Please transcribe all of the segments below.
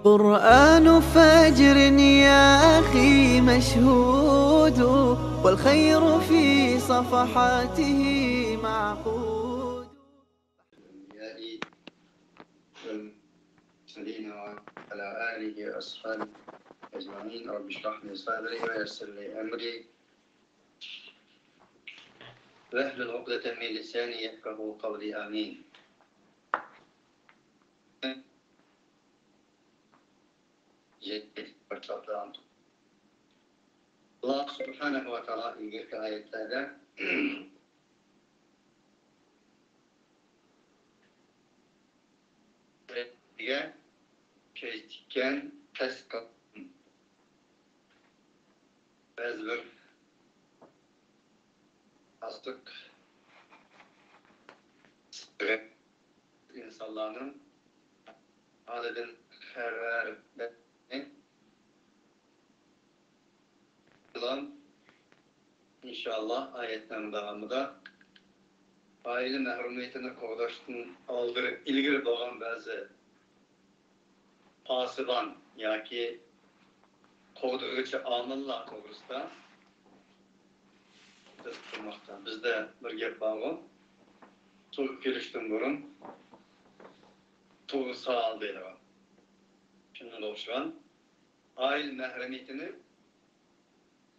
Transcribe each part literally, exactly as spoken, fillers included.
قرآن فجر يا أخي مشهود، والخير في صفحاته معقود. الأنبياء والمرسلين وعلى آله وأصحابه أجمعين. رب اشرح لي صدري ويسر لي أمري واحلل عقدة من لساني يفقهوا قولي. آمين. ئاللا سۇبھانەھۇ ۋە تائالا ئىلگىرىكى ئايەتلەردە كۆز تىككەن، قەست قىلغان بەزى بىر ئازلىق ئىنسانلارنىڭ ھالىدىن خەۋەر بەرگەن. ئىنشائاللا، ئايەتنىڭ داۋامىدا ئائىلە مەھرۇمىيىتىنى قوغداشتىن ئالدىرى، ئىلگىرى بولغان بەزى پاسىبان ياكى قوغدىغۇچى ئامىللار توغرىسىدا سۆز قىلماقتا. بىزدە بىر گەپ بارغۇ، «تۇغ كېلىشتىن بۇرۇن تۇغ سال» دەيدىغان. شۇنىڭغا ئوخشىغان ئائىلە مەھرىمىيىتىنى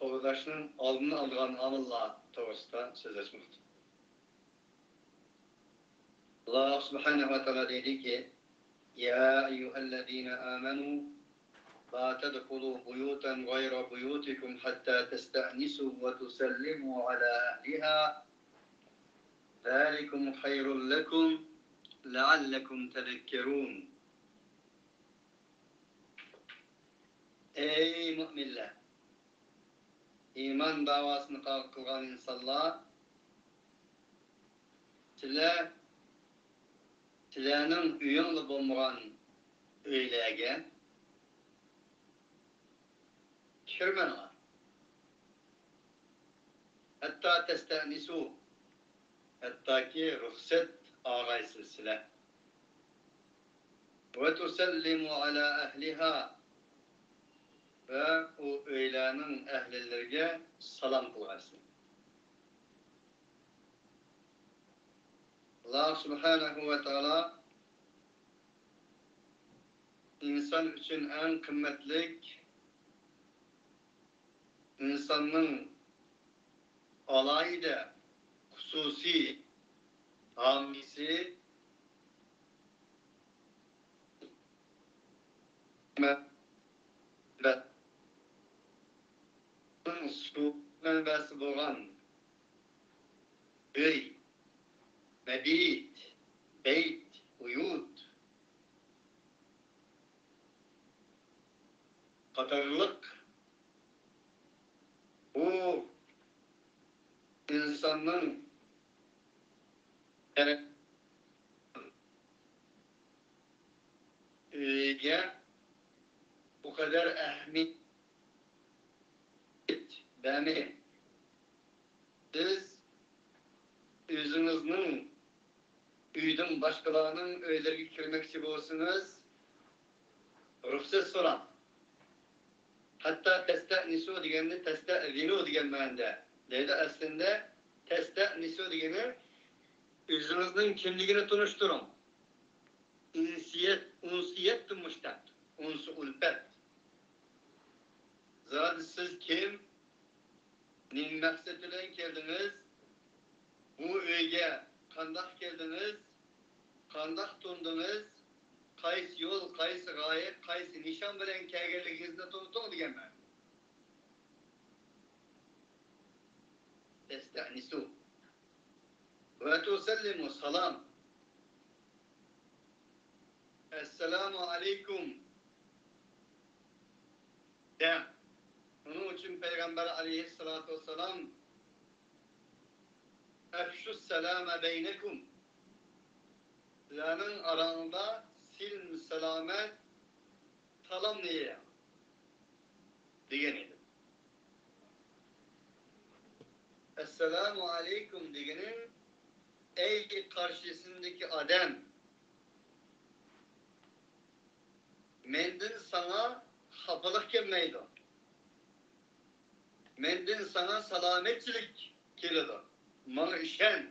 قوغداشنىڭ ئالدىنى ئالىدىغان ئامىللار توغرىسىدا سۆزلەشمەكتە. ئاللا سۇبھانەھۇ ۋە تائالا دەيدىكى، يا أيها الذين آمنوا لا تدخلوا بيوتا غير بيوتكم حتى تستأنسوا وتسلموا على أهلها ذلكم خير لكم لعلكم تذكرون. ئەي مۆمىنلەر! ئىمان داۋاسىنى قىلغان ئىنسانلار، سىلەر، سىلەرنىڭ ئۆيۈڭلار بولمىغان ئۆيلەرگە كىرمەڭلار. ھەتتا تەستەنىسۇ، ھەتتاكى رۇخسەت ئالغايسىز سىلەر. ۋە تۇسەللىمۇ ئەلا ئەھلىھا، ۋە ئۇ ئۆيلەرنىڭ ئەھلىلىرىگە سالام قىلغايسىز. ئاللا سۇبھانەھۇ ۋە تائالا ئىنسان ئۈچۈن ئەڭ قىممەتلىك، ئىنساننىڭ ئالاھىدە خۇسۇسىي ھامىيسى، مەنبە-، سۇ مەنبەسى بولغان ئۆي، مەبىت، بەيت، بۇيۇت قاتارلىق بۇ ئىنساننىڭ ئۆيىگە بۇ قەدەر ئەھمىيەت بەرمەيدۇ. سىز ئۆزىڭىزنىڭ ئۆيدىن باشقىلارنىڭ ئۆيلىرىگە كىرمەكچى بولسىڭىز، رۇخسەت سوراڭ. ھەتتا تەستەنىسۇ دېگەننى تەستەئزىنۇ دېگەن مەنىدە دەيدۇ. ئەسلىندە تەستەنىسۇ دېگىنى ئۆزىڭىزنىڭ كىملىكىنى تونۇشتۇرۇڭ. ئۇنسىيەت، ئۇنسىيەتتىن مۇشتەق. ئۇنسۇ ئۈلپەت. زادى سىز كىم؟ نېمە مەقسەت بىلەن كەلدىڭىز؟ بۇ ئۆيگە قانداق كەلدىڭىز؟ قانداق تونۇدىڭىز؟ قايسى يول، قايسى غايە، قايسى نىشان بىلەن كەلگەنلىكىڭىزنى تونۇتۇڭ دېگەن مەنىدە. تەستەنىسۇ. ۋە تۇسەللىمۇ، سالام. ئەسسالامۇ ئەلەيكۇم دەڭ. ئۇنىڭ ئۈچۈن پەيغەمبەر ئەلەيھىسسالاتۇ ۋەسسالام، ئەفشۇسسالامە بەينەكۇم، سىلەرنىڭ ئاراڭدا سىلىم سالامەت سالامنى يېيىڭ دېگەن ئىدى. ئەسسالامۇ ئەلەيكۇم دېگىنى، ئەي قارشىسىندىكى ئادەم، مەندىن ساڭا خاپىلىق كەلمەيدۇ. مەندىن ساڭا سالامەتچىلىك كېلىدۇ. ماڭا ئىشەن.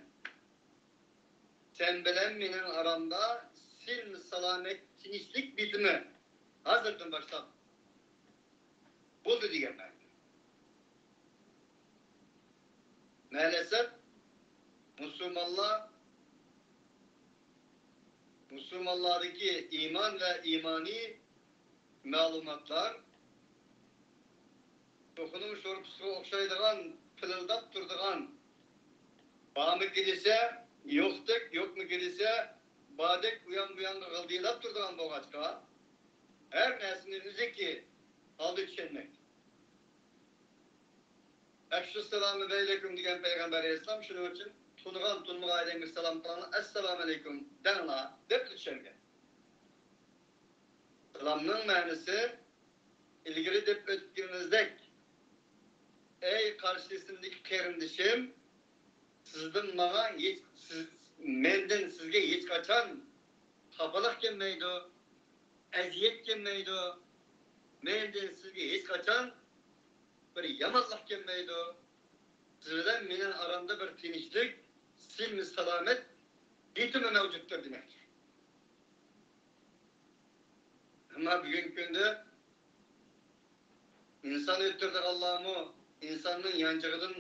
سەن بىلەن مېنىڭ ئارامدا سىن سالامەت تىنچلىق بېتىمى ھازىردىن باشلاپ بولدى دېگەن مەنىدە. مەلەسەپ، مۇسۇلمانلار، مۇسۇلمانلاردىكى ئىمان ۋە ئىمانىي مەلۇماتلار توخۇنىڭ شورپىسىغا ئوخشايدىغان، پىلىلداپ تۇرىدىغان، بارمىكى دېسە، يوقتەك، يوقمىكى دېسە، باردەك ئۇيان-بۇيانغا غىلدىيلاپ تۇرىدىغان بولغاچقا، ھەر نەرسىنى ئۆزىكى ھالدا چۈشەنمەيدۇ. «ئەفشۇسسالامە بەينەكۇم» دېگەن پەيغەمبەر ئەلەيھىسسالام، شۇنىڭ ئۈچۈن تونۇغان، تونۇمىغان ئادەمگە سالام قىلىڭلار، «ئەسسالامۇئەلەيكۇم» دەڭلار، دەپلا چۈشەنگەن. سالامنىڭ مەنىسى، ئىلگىرى دەپ ئۆتكىنىمىزدەك، ئەي قارشىسىمدىكى قېرىندىشىم، سىزدىن ماڭا ھېچ، سىز، مەندىن سىزگە ھېچقاچان خاپىلىق كەلمەيدۇ، ئەزىيەت كەلمەيدۇ. مەندىن سىزگە ھېچقاچان بىر يامانلىق كەلمەيدۇ. سىز بىلەن مېنىڭ ئارامدا بىر تىنچلىق، سىن سالامەت بېتىمى مەۋجۇتتۇر دېمەكچى. ئەمما بۈگۈنكى كۈندە ئىنسان ئۆلتۈرىدىغانلارمۇ، ئىنساننىڭ يانچۇقىدىن،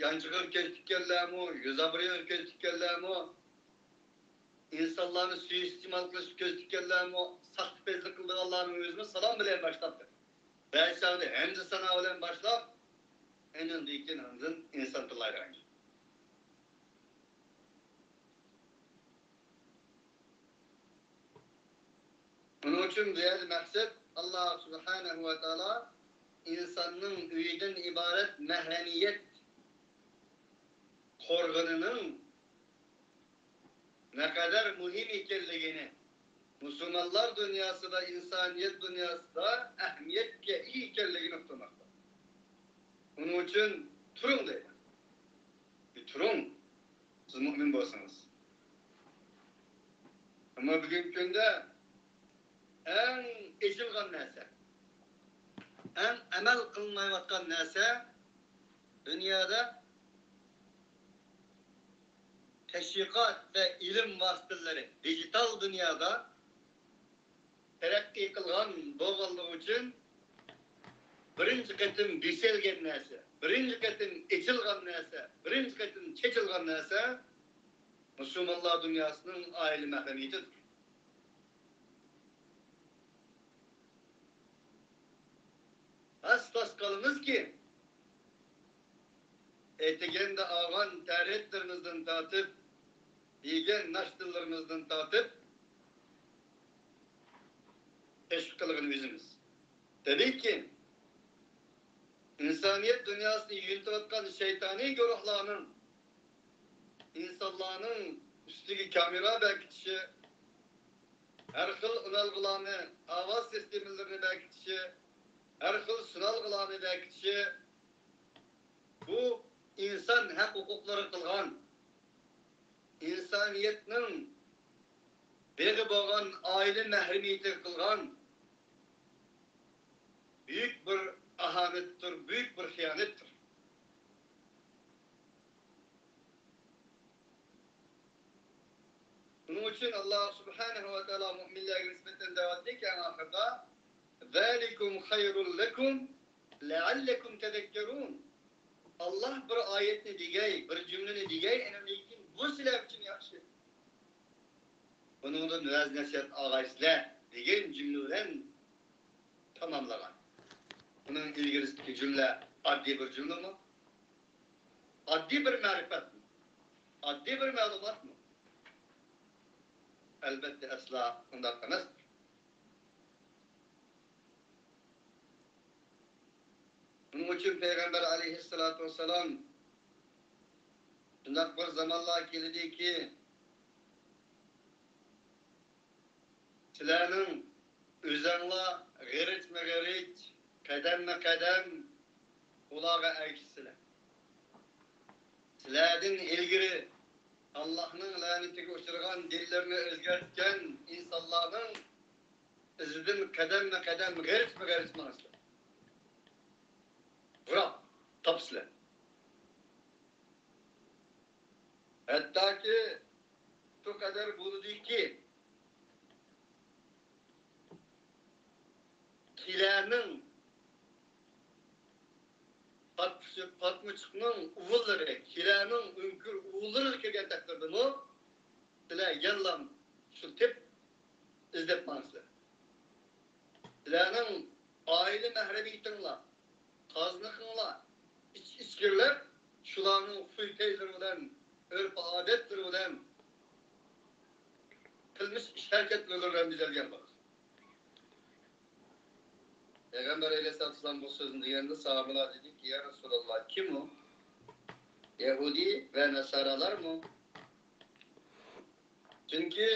يانچۇقىغا كۆز تىككەنلەرمۇ، يۈز ئابرۇيىغا كۆز تىككەنلەرمۇ، ئىنسانلارنى سۇيىئىستېمال قىلىشقا كۆز تىككەنلەرمۇ، ساختىپەزلىك قىلىدىغانلارنىڭ ئۆزىمۇ سالام بىلەن باشلاپتۇ. بەزى چاغدا ھەمزە سانا بىلەن باشلاپ، ئاندىن كېيىن ئاندىن ئىنسان تىللايدىغان گەپ. ئۇنىڭ ئۈچۈن بۇ يەردە مەقسەت، ئاللا سۇبھانەھۇ ۋە تائالا ئىنساننىڭ ئۆيىدىن ئىبارەت مەھرەمىيەت قورغىنىنىڭ نەقەدەر مۇھىم ئىكەنلىكىنى، مۇسۇلمانلار دۇنياسىدا، ئىنسانىيەت دۇنياسىدا ئەھمىيەتكە ئىگە ئىكەنلىكىنى ئۇقتۇرماقتا. ئۇنىڭ ئۈچۈن تۇرۇڭ دەيدۇ. بىر تۇرۇڭ، سىز مۇئمىن بولسىڭىز. ئەمما بۈگۈنكى كۈندە ئەڭ ئېچىلغان نەرسە، ئەڭ ئەمەل قىلىنمايۋاتقان نەرسە، دۇنيادا تەشۋىقات ۋە ئىلىم ۋاسىتىلىرى دىجىتال دۇنيادا تەرەققىي قىلغان بولغانلىقى ئۈچۈن، بىرىنچى قېتىم بېسىلگەن نەرسە، بىرىنچى قېتىم ئېچىلغان نەرسە، بىرىنچى قېتىم چېچىلغان نەرسە مۇسۇلمانلار دۇنياسىنىڭ ئائىلە مەھرىمىيىتىدۇر. ھەس تاس قالىمىزكى، ئەتىگەندە ئالغان تەرەتلىرىمىزدىن تارتىپ، يېگەن ناشتىلىرىمىزدىن تارتىپ، كەشىپ قىلغىنى ئۆزىمىز. تەبىئىيكى، ئىنسانىيەت دۇنياسىنى يۆنىتىۋاتقان شەيتانىي گۇرۇھلارنىڭ ئىنسانلارنىڭ ئۈستىگە كامېرا بەركىتىشى، ھەر خىل ئۇنالغۇلارنى، ئاۋاز سىستېمىلىرىنى بەركىتىشى، ھەر خىل سۇنالغۇلارنى بەركىتىشى، بۇ ئىنسان ھەق ھوقۇقلىرىغا قىلغان، ئىنسانىيەتنىڭ بېغى بولغان ئائىلە مەھرىمىيىتىگە قىلغان بۈيۈك بىر ئاھانەتتۇر، بۈيۈك بىر خىيانەتتۇر. شۇنىڭ ئۈچۈن ئاللا سۇبھانەھۇ ۋە تائالا مۇئمىنلەرگە نىسبەتەن دەۋاتىدىكى ئەڭ ئاخىرىدا، «ذلكم خير لكم لعلكم تذكرون.» ئاللا بىر ئايەتنى دېگەي، بىر جۈملىنى دېگەي، ئەنە لېكىن بۇ سىلەر ئۈچۈن ياخشى. بۇنىڭدىن ۋەز نەسىھەت ئالغايسىلەر دېگەن جۈملە بىلەن تاماملىغان. ئۇنىڭ ئىلگىرىسىدىكى جۈملە ئاددىي بىر جۈملىمۇ؟ ئاددىي بىر مەرىپەتمۇ؟ ئاددىي بىر مەلۇماتمۇ؟ ئەلبەتتە، ئەسلا ئۇنداق ئەمەس. شۇنىڭ ئۈچۈن پەيغەمبەر ئەلەيھىسسالاتۇ ۋەسسالام، شۇنداق بىر زامانلار كېلىدىكى، سىلەرنىڭ ئۆزەڭلار غېرىچمۇ غېرىچ، قەدەممۇ قەدەم ئۇلارغا ئەگىشىسىلەر. سىلەردىن ئىلگىرى ئاللاھنىڭ لەنىتىگە ئۇچرىغان، دىنلىرىنى ئۆزگەرتكەن ئىنسانلارنىڭ ئىزىدىن قەدەممۇ قەدەم، غەرزمۇ غەرز ماڭىسىلەر. بىراق تاپىسىلەر. ھەتتاكى شۇ قەدەر بولدىكى، كىلەنىڭ پاتمىچى-، پاتمىچىقنىڭ ئوغۇللىرى، كىلەنىڭ ئۆڭكۈر ئوغۇللىرىغا كىرگەن تەقدىردىمۇ، سىلەر يەنىلا شۇ تېپ ئىزدەپ ماڭىسىلەر. سىلەرنىڭ ئائىلە مەھرىمىيىتىڭلار، قازنىقىڭلار، ئىچ-، ئىچكىرىلەر شۇلارنىڭ خۇي-پەيلىرى بىلەن، ئۆرپ-ئادەتلىرى بىلەن، قىلمىش ئىش-ھەرىكەتلىرى بىلەن بېزەلگەن بولىدۇ. پەيغەمبەر ئەلەيھىسسالاتۇ ۋەسسالام بۇ سۆزنى دېگەندە، ساھابىلار دېدىكى، يا رەسۇلاللا، كىم ئۇ؟ يەھۇدىي ۋە ناسارالارمۇ؟ چۈنكى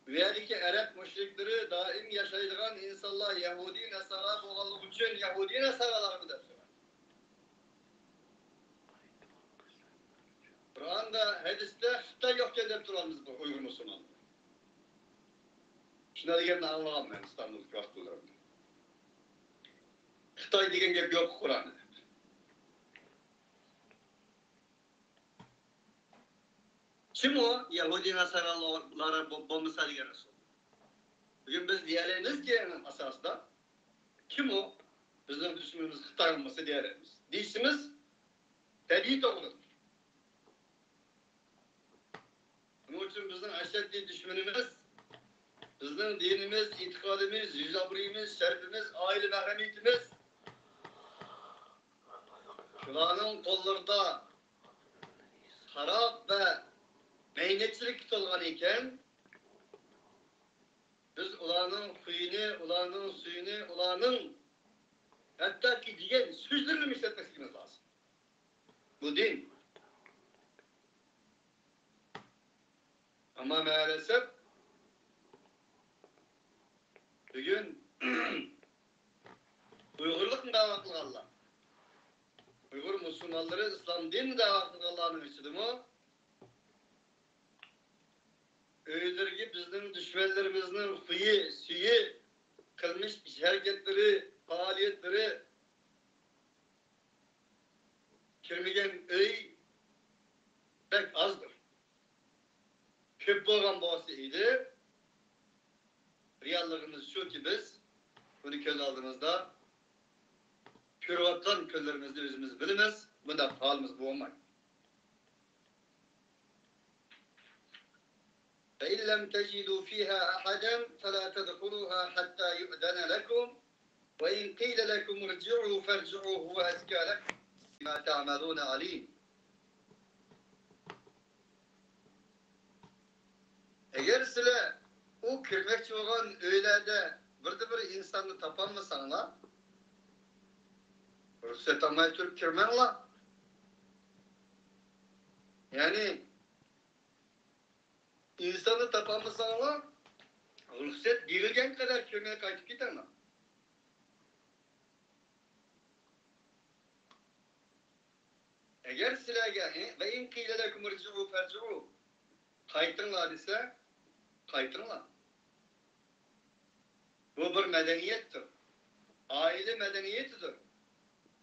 بۇ يەردىكى ئەرەب مۇشرىكلىرى دائىم ياشايدىغان ئىنسانلار يەھۇدىي ناسارا بولغانلىقى ئۈچۈن، يەھۇدىي ناسارالارمۇ دەپ سورىدى. قۇرئاندا، ھەدىستە خىتاي يوقكەن دەپ تۇرامىز بۇ ئۇيغۇر مۇسۇلمانلار. شۇنداق دېگەننى ئاڭلىغان مەن ئىستانبۇلدىكى ۋاقىتلىرىمدا. خىتاي دېگەن گەپ يوق قۇرئاندا دەپ. كىم ئۇ يەھۇدىي ناسارالار بو-، بولمىسا دېگەن رەسۇل؟ بۈگۈن بىز دېيەلەيمىزكى، ئاساسىدا، كىم ئۇ؟ بىزنىڭ دۈشمىنىمىز خىتاي بولمىسا دېيەلەيمىز. دېيىشىمىز تەبىئىي توغرىدۇر. شۇنىڭ ئۈچۈن بىزنىڭ ئەشەددىي دۈشمىنىمىز بىزنىڭ دىنىمىز، ئېتىقادىمىز، يۈز-ئابرۇيىمىز، شەرىپىمىز، ئائىلە مەھرىمىيىتىمىز. شۇلارنىڭ قوللىرىدا خاراب ۋە مەينەتچىلىككە تولغان ئىكەن، بىز ئۇلارنىڭ خۇيىنى، ئۇلارنىڭ سۈيىنى، ئۇلارنىڭ ھەتتاكى دېگەن سۆزلىرىنىمۇ ئىشلەتمەسلىكىمىز لازىم. بۇ دىن. ئەمما مەئەلەسەپ، بۈگۈن ئۇيغۇرلۇقنى دەۋا قىلغانلار، ئۇيغۇر مۇسۇلمانلىرى، ئىسلام دىنىنى دەۋا قىلغانلارنىڭ ئىچىدىمۇ ئۆيلىرىگە بىزنىڭ دۈشمەنلىرىمىزنىڭ خۇيى، سۈيى، قىلمىش ئىش-ھەرىكەتلىرى، پائالىيەتلىرى كىرمىگەن ئۆي بەك ئازدۇر. كۆپ بولغان بولسا ئىدى. رېئاللىقىمىز شۇكى، بىز بۇنى كۆز ئالدىمىزدا كۆرۈۋاتقان كۈنلىرىمىزدە ئۆزىمىز بىلىمىز، بۇنداق ھالىمىز بولمايدۇ. فإن لم تجدوا فيها أحدا فلا تدخلوها حتى يؤذن لكم وإن قيل لكم ارجعوا فارجعوا هو أزكى لكم بما تعملون عليم. ئەگەر سىلەر ئۇ كىرمەكچى بولغان ئۆيلەردە بىردە بىر ئىنساننى تاپالمىساڭلار، رۇخسەت ئالماي تۇرۇپ كىرمەڭلار. يەنى ئىنساننى تاپالمىساڭلار، رۇخسەت بېرىلگەن قەدەر كىرمەي قايتىپ كېتىڭلار. ئەگەر سىلەرگە، ھە، وإن قيل لكم ارجعوا فارجعوا، قايتىڭلار دېسە، قايتىڭلار. بۇ بىر مەدەنىيەتتۇر. ئائىلە مەدەنىيىتىدۇر.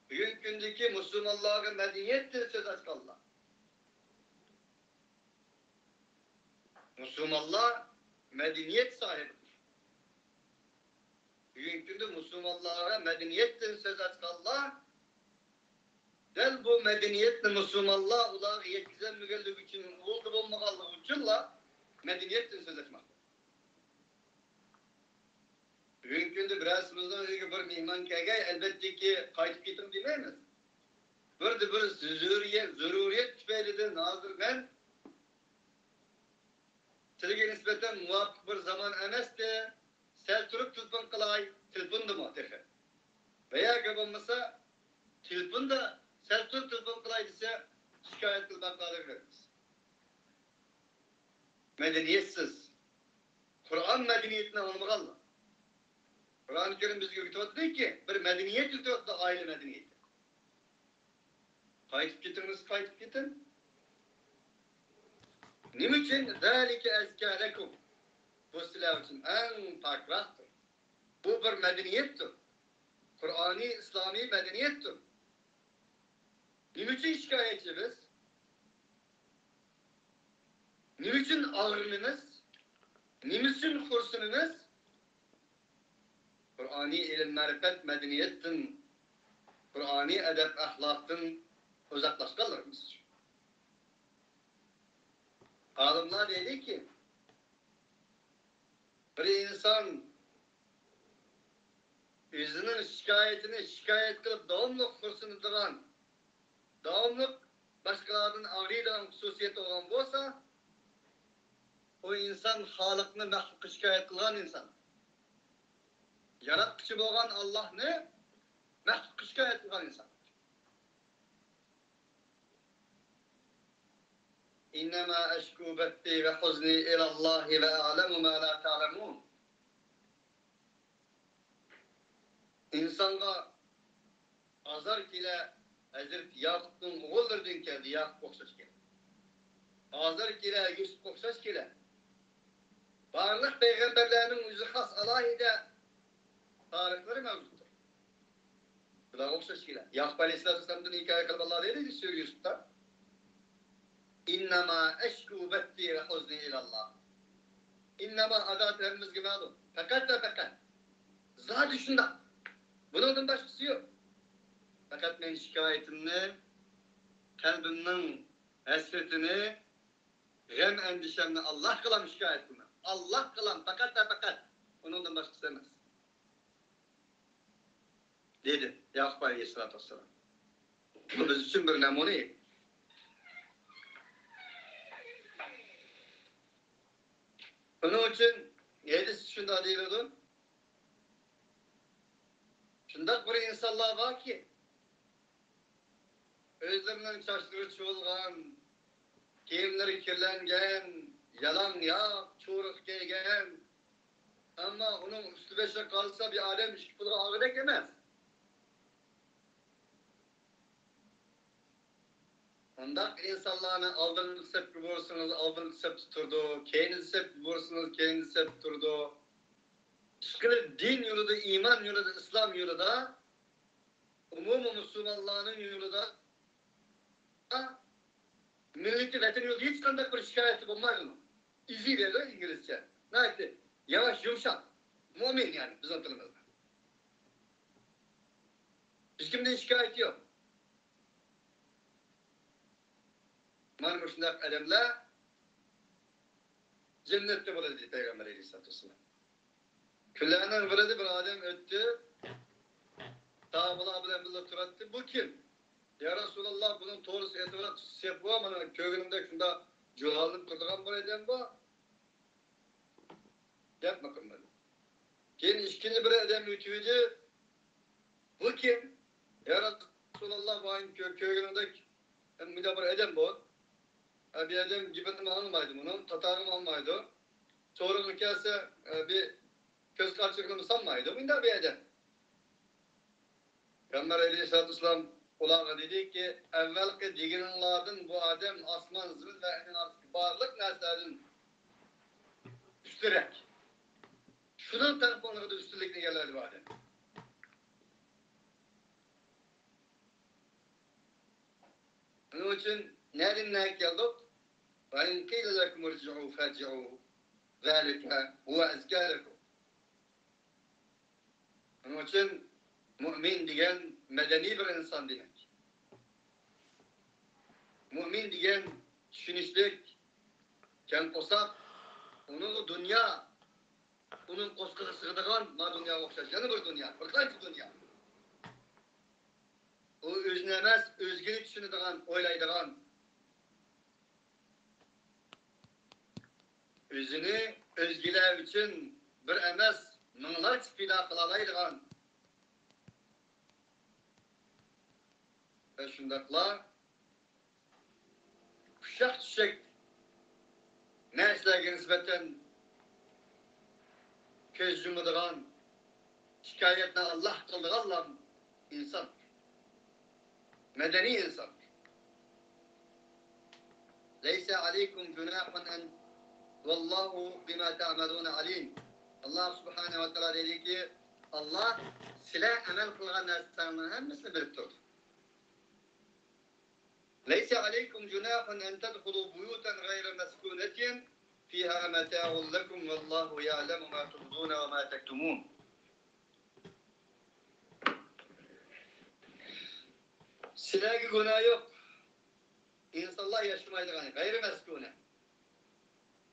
بۈگۈنكى كۈندىكى مۇسۇلمانلارغا مەدەنىيەتتىن سۆز ئاچقانلار. مۇسۇلمانلار مەدەنىيەت ساھىبىدۇر. بۈگۈنكى كۈندە مۇسۇلمانلارغا مەدەنىيەتتىن سۆز ئاچقانلار، دەل بۇ مەدەنىيەتنى مۇسۇلمانلار ئۇلارغا يەتكۈزەلمىگەنلىكى ئۈچۈن، ئۇلدا بولمىغانلىقى ئۈچۈنلا مەدەنىيەتتىن سۆز ئاچماقتا. بۈگۈنكى كۈندە بىرەرسىمىزنىڭ ئۆيىگە بىر مېھمان كەلگەي، ئەلۋەتتىكى، قايتىپ كېتىڭ دېمەيمىز. بىردە بىر زۆرۈرىيەت، زۆرۈرىيەت تۈپەيلىدىن ھازىر مەن سىلىگە نىسبەتەن مۇۋاپىق بىر زامان ئەمەستى، سەل تۇرۇپ تېلېفون قىلاي، تېلېفوندىمۇ تېخى. ۋە ياكى بولمىسا، تېلېفوندا سەل تۇرۇپ تېلېفون قىلاي دېسە، شىكايەت قىلىپ ھەقلەردىن بېرىمىز. مەدەنىيەتسىز. قۇرئان مەدەنىيىتىنى ئاڭلىمىغانلار. قۇرئان كەرىم بىزگە ئۆگىتىۋاتىدۇكى، بىر مەدەنىيەت ئۆگىتىۋاتىدۇ، ئائىلە مەدەنىيىتى. قايتىپ كېتىڭ دېسە، قايتىپ كېتىڭ. نېمە ئۈچۈن؟ ذلك أزكى لكم. بۇ سىلەر ئۈچۈن ئەڭ پاكراقتۇر. بۇ بىر مەدەنىيەتتۇر. قۇرئانىي ئىسلامىي مەدەنىيەتتۇر. نېمە ئۈچۈن شىكايەتچى بىز؟ نېمە ئۈچۈن ئاغرىنىمىز؟ نېمە ئۈچۈن خورسىنىمىز؟ قۇرئانىي ئىلىم-مەرىپەت مەدەنىيەتتىن، قۇرئانىي ئەدەپ-ئەخلاقتىن ئۇزاقلاشقانلىرىمىز ئۈچۈن. ئالىملار دەيدىكى، بىر ئىنسان ئۆزىنىڭ شىكايىتىنى شىكايەت قىلىپ داۋاملىق خورسىنىدىغان، داۋاملىق باشقىلاردىن ئاغرىيدىغان خۇسۇسىيەت بولغان بولسا، ئۇ ئىنسان خالىقنى مەخلۇققا شىكايەت قىلغان ئىنسان. ياراتقۇچى بولغان ئاللاھنى مەخلۇققا شىكايەت قىلغان ئىنسان. إنما أشكو بثي وحزني إلى الله وأعلم ما لا تعلمون. ئىنسانغا ئازار كېلە، ھەزرىتى ياقۇپنىڭ ئوغۇللىرىدىن كەلدى، ياقۇپقا ئوخشاش كېلە. ئازار كېلە، يۈسۈپكە ئوخشاش كېلە. بارلىق پەيغەمبەرلەرنىڭ ئۆزى خاس ئالاھىدە تارىخلىرى مەۋجۇتتۇر. بۇلارغا ئوخشاش كېلە. ياقۇپ ئەلەيھىسسالاتۇ ۋەسسالامدىن ھېكايە قىلىپ ئاللا دەيدۇ سۈرە يۈسۈپتە. إنما أشكو بثي وحزني إلى الله. ئىننەما ئاداتى ھەممىمىزگە مەلۇم. پەقەت ۋە پەقەت. زادى شۇنداق. بۇنىڭدىن باشقىسى يوق. پەقەت مەن شىكايىتىمنى، قەلبىمنىڭ ھەسرىتىنى، غەم-ئەندىشەمنى ئاللاھقىلا شىكايەت قىلىمەن. ئاللاھقىلا، پەقەت ۋە پەقەت. ئۇنىڭدىن باشقىسى ئەمەس. دېدى ياقۇپ ئەلەيھىسسالاتۇ ۋەسسالام. بۇ بىز ئۈچۈن بىر نەمۇنە. ئۇنىڭ ئۈچۈن ھەدىستە شۇنداق دېيىلىدۇ. شۇنداق بىر ئىنسانلار باركى، ئۆزلىرىنىڭ چاچلىرى چۇۋۇلغان، كىيىملىرى كىرلەنگەن، يالاڭ ياق، چورۇق كىيگەن. ئەمما ئۇنىڭ ئۈستى بېشىغا قارىسا، بىر ئادەم ئىككى پۇلغا ئالغۇدەك ئەمەس. ئۇنداق ئىنسانلارنى ئالدىنقى سەپكە بۇرسىڭىز، ئالدىنقى سەپتە تۇرىدۇ، كەينىدىكى سەپكە بۇرسىڭىز، كەينىدىكى سەپتە تۇرىدۇ. ئىشقىلىپ، دىن يولىدا، ئىمان يولىدا، ئىسلام يولىدا، ئومۇمىي مۇسۇلمانلارنىڭ يولىدا مىللىتى ۋەتىنى يولىدا ھېچقانداق بىر شىكايەتى بولمايدۇ. ئىزى دەيدۇ ئىنگلىزچە. ناھايىتى ياۋاش، يۇمشاق. مۆمىن، يەنى بىزنىڭ تىلىمىزدا. ھېچكىمدىن شىكايىتى يوق. مانا مۇشۇنداق ئادەملەر جەننەتتە بولىدۇ، دېدى پەيغەمبەر ئەلەيھىسسالاتۇ ۋەسسالام. كۈنلەرنىڭ بىرىدە بىر ئادەم ئۆتتى. ساھابىلار بىلەن بىللە تۇراتتى. بۇ كىم؟ يا رەسۇلاللا، بۇنىڭ توغرىسى ئېيتىۋاتقان خۇسۇسىيەت بار، مانا كۆرگىنىمدەك شۇنداق جۇلالىنىپ تۇرىدىغان بىر ئادەم بار. گەپمۇ قىلمىدى. كېيىن ئىككىنچى بىر ئادەم ئۆتۈۋىدى. بۇ كىم؟ يا رەسۇلاللا، مانا كۆ-، كۆرگىنىڭدەك مۇنداق بىر ئادەم بار. ئە، بۇ ئادەم گېپىنىمۇ ئاڭلىمايدۇ، بۇنىڭ قاتارىمۇ ئاڭلىمايدۇ. سورىغىلى كەلسە، ئە، بىر كۆز قارىچۇقىنىمۇ سالمايدۇ، مۇنداق بىر ئادەم. پەيغەمبەر ئەلەيھىسسالاتۇ ۋەسسالام ئۇلارغا دېدىكى، ئەۋۋەلقى دېگىنىڭلاردىن بۇ ئادەم ئاسمان، زېمىن ۋە ئۇنىڭ ئارىسىدىكى بارلىق نەرسىلەردىن ئۈستۈنرەك. شۇنىڭ تەرىپىڭلاردا ئۈستۈنلۈكنى ئىگىلەيدۇ بۇ ئادەم. شۇنىڭ ئۈچۈن نەدىن نەگە كەلدۇق؟ وإن قيل لكم ارجعوا فارجعوا، ذلك هو أزكى لكم. شۇنىڭ ئۈچۈن مۇئمىن دېگەن مەدەنىي بىر ئىنسان دېمەك. مۇئمىن دېگەن چۈشىنىشلىك، كەڭ قورساق، ئۇنىڭغا دۇنيا، ئۇنىڭ قورسىقىغا سىغىدىغان ما دۇنياغا ئوخشاش يەنە بىر دۇنيا، بىر قانچە دۇنيا. ئۇ ئۆزىنى ئەمەس، ئۆزگىنى چۈشىنىدىغان، ئويلايدىغان، ئۆزىنى ئۆزگىلەر ئۈچۈن بىر ئەمەس، مىڭلارچە پىدا قىلالايدىغان ۋە شۇنداقلا ئۇششاق-چۈششەك نەرسىلەرگە نىسبەتەن كۆز يۇمىدىغان، شىكايەتنى ئاللاھ قىلىدىغانلا ئىنسان. مەدەنىي ئىنسان. ليس عليكم جناح أن والله بما تعملون عليم. ئاللا سۇبھانەھۇ ۋە تائالا دەيدۇكى، ئاللا سىلەر ئەمەل قىلغان نەرسىلەرنىڭ ھەممىسىنى بىلىپ تۇرىدۇ. ليس عليكم جناح أن تدخلوا بيوتا غير مسكونة فيها متاع لكم والله يعلم ما تبدون وما تكتمون. سىلەرگە گۇناھ يوق. ئىنسانلار ياشىمايدىغان، غەيرىي مەسكۇنە.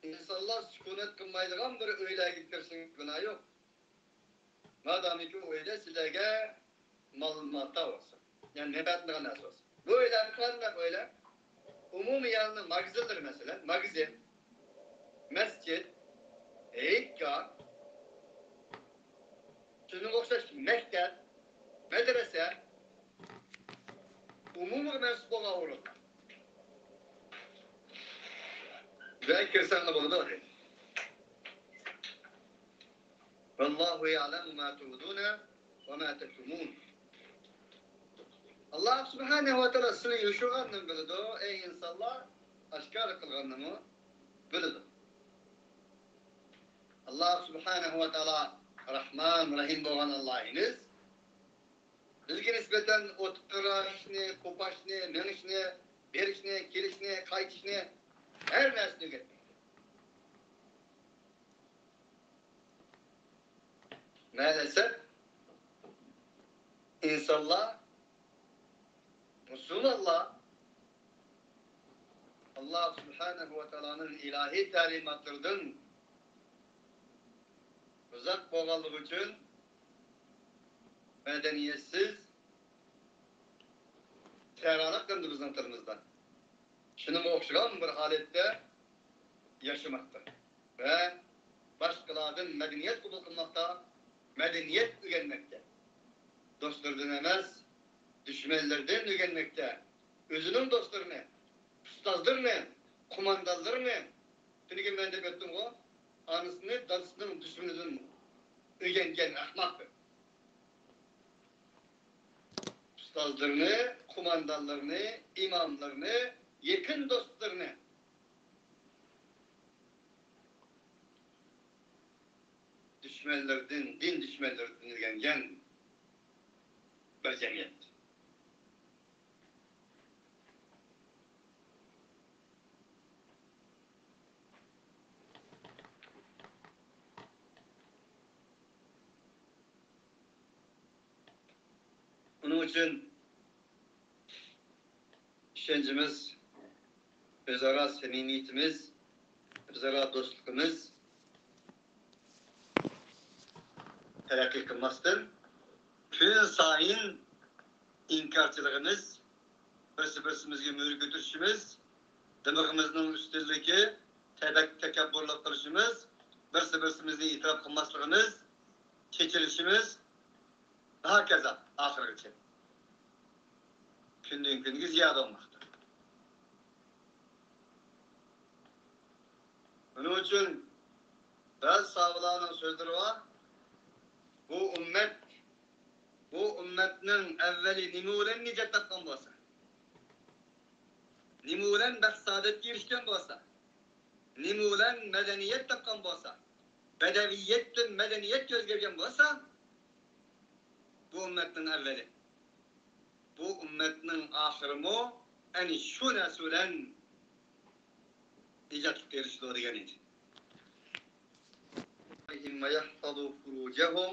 ئىنسانلار سۈكۈنەت قىلمايدىغان بىر ئۆيلەرگە كىرسىڭىز گۇناھ يوق. مادامىكى ئۇ ئۆيدە سىلەرگە مال ماتا بولسا، يەنى مەنپەئەتلىنىدىغان نەرسە بولسا. بۇ ئۆيلەر قانداق ئۆيلەر؟ ئومۇمىي يەرنىڭ ماگىزىنلىرى، مەسىلەن، ماگىزىن، مەسچىت، ھېيتگاھ، شۇنىڭغا ئوخشاش مەكتەپ، مەدرەسە، ئومۇمىي مەنسۇپ بولغان ئورۇن. بۇ يەرگە كىرسەڭلار بولىدۇ، دەيدۇ. والله يعلم ما تبدون وما تكتمون. ئاللا سۇبھانەھۇ ۋە تائالا سىلى يوشۇرغاننىمۇ بىلىدۇ، ئەي ئىنسانلار، ئاشكارا قىلغاننىمۇ بىلىدۇ. ئاللا سۇبھانەھۇ ۋە تائالا رەھمان، رەھىم بولغان ئاللاھىمىز بىزگە نىسبەتەن ئولتۇرۇشنى، قوپاشنى، مېڭىشنى، بېرىشنى، كېلىشنى، قايتىشنى، ھەر نەرسىنى ئۆگەتمەكتە. مەلەسەپ، ئىنسانلار، مۇسۇلمانلار، ئاللا سۇبھانەھۇ ۋە تائالانىڭ ئىلاھىي تەلىماتلىرىدىن ئۇزاق بولغانلىقى ئۈچۈن، مەدەنىيەتسىز، تەرانە قىلىندى بىزنىڭ تىلىمىزدا. شۇنىڭغا ئوخشىغان بىر ھالەتتە ياشىماقتا ۋە باشقىلاردىن مەدەنىيەت قوبۇل قىلماقتا، مەدەنىيەت ئۆگەنمەكتە. دوستلىرىدىن ئەمەس، دۈشمەنلىرىدىن ئۆگەنمەكتە. ئۆزىنىڭ دوستلىرىنى، ئۇستازلىرىنى، قوماندانلىرىنى، تۈنۈگۈن مەن دەپ ئۆتتۈمغۇ، ئانىسىنى دادىسىنىڭ دۈشمىنىدىن ئۆگەنگەن ئەخمەق دەپ. ئۇستازلىرىنى، قوماندانلىرىنى، ئىماملىرىنى، يېقىن دوستلىرىنى دۈشمەنلىرىدىن، دىن دۈشمەنلىرىدىن ئۆگەنگەن بىر جەمئىيەت. ئۇنىڭ ئۈچۈن ئىشەنچىمىز، ئۆزئارا سەمىمىيىتىمىز، ئۆزئارا دوستلۇقىمىز تەرەققىي قىلماستىن، كۈنسايىن ئىنكارچىلىقىمىز، بىرسى-بىرسىمىزگە مۈرە كۆتۈرۈشىمىز، دىمىغىمىزنىڭ ئۈستۈنلۈكى، تەبەك-، تەكەببۇرلۇق قىلىشىمىز، بىرسى-بىرسىمىزنى ئېتىراپ قىلماسلىقىمىز، كېچىلىشىمىز، ھاكازا ئاخىرغىچە كۈندىن-كۈنگە زىيادە بولماقتا. شۇنىڭ ئۈچۈن بەزى ساھابىلارنىڭ سۆزلىرى بار، بۇ ئۈممەت، بۇ ئۈممەتنىڭ ئەۋۋەلى نېمە بىلەن نىجات تاپقان بولسا، نېمە بىلەن بەخت-سائادەتكە ئېرىشكەن بولسا، نېمە بىلەن مەدەنىيەت تاپقان بولسا، بەدەۋىيەتتىن مەدەنىيەتكە ئۆزگەرگەن بولسا، بۇ ئۈممەتنىڭ ئەۋۋىلى، بۇ ئۈممەتنىڭ ئاخىرىمۇ ئەنە شۇ نەرسە بىلەن نىجاتلىققا ئېرىشىدۇ دېگەن ئىدى. ويحفظوا فروجهم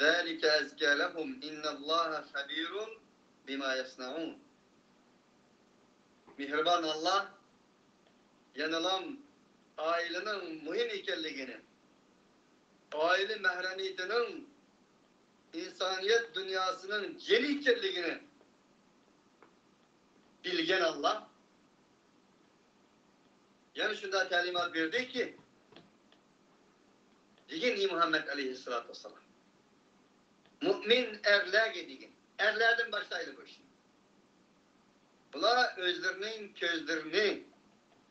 ذلك أزكى لهم إن الله خبير بما يصنعون. مېھرىبان ئاللا يەنىلا ئائىلىنىڭ مۇھىم ئىكەنلىكىنى، ئائىلە مەھرەمىيىتىنىڭ ئىنسانىيەت دۇنياسىنىڭ جېنى ئىكەنلىكىنى بىلگەن ئاللا يەنە شۇنداق تەلىمات بەردىكى، دېگىن، ئى مۇھەممەد ئەلەيھىسسالاتۇ ۋەسسالام، مۇئمىن ئەرلەرگە دېگىن، ئەرلەردىن باشلايلى بۇ ئىشنى. بۇلار ئۆزلىرىنىڭ كۆزلىرىنى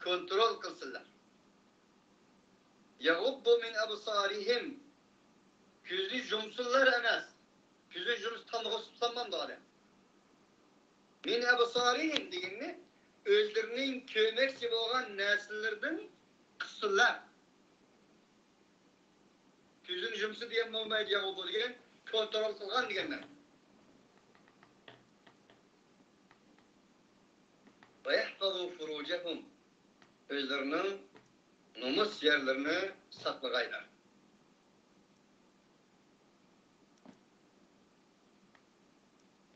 كونترول قىلسۇنلار. يغضوا من أبصارهم. كۆزنى يۇمسۇنلار ئەمەس. كۆزنى يۇمسا تامغا سۇسلانمامدۇ ئادەم؟ من أبصارهم دېگىنى ئۆزلىرىنىڭ كۆرمەكچى بولغان نەرسىلىرىدىن يمسسنلار. كۆزىنى يۇمسا دېگەن بولمايدۇ، يەغۇضۇ دېگەن كونترول قىلغان دېگەن مەنە. ويحفظوا فروجهم. ئۆزلىرىنىڭ نومۇس يەرلىرىنى ساقلىغايلار.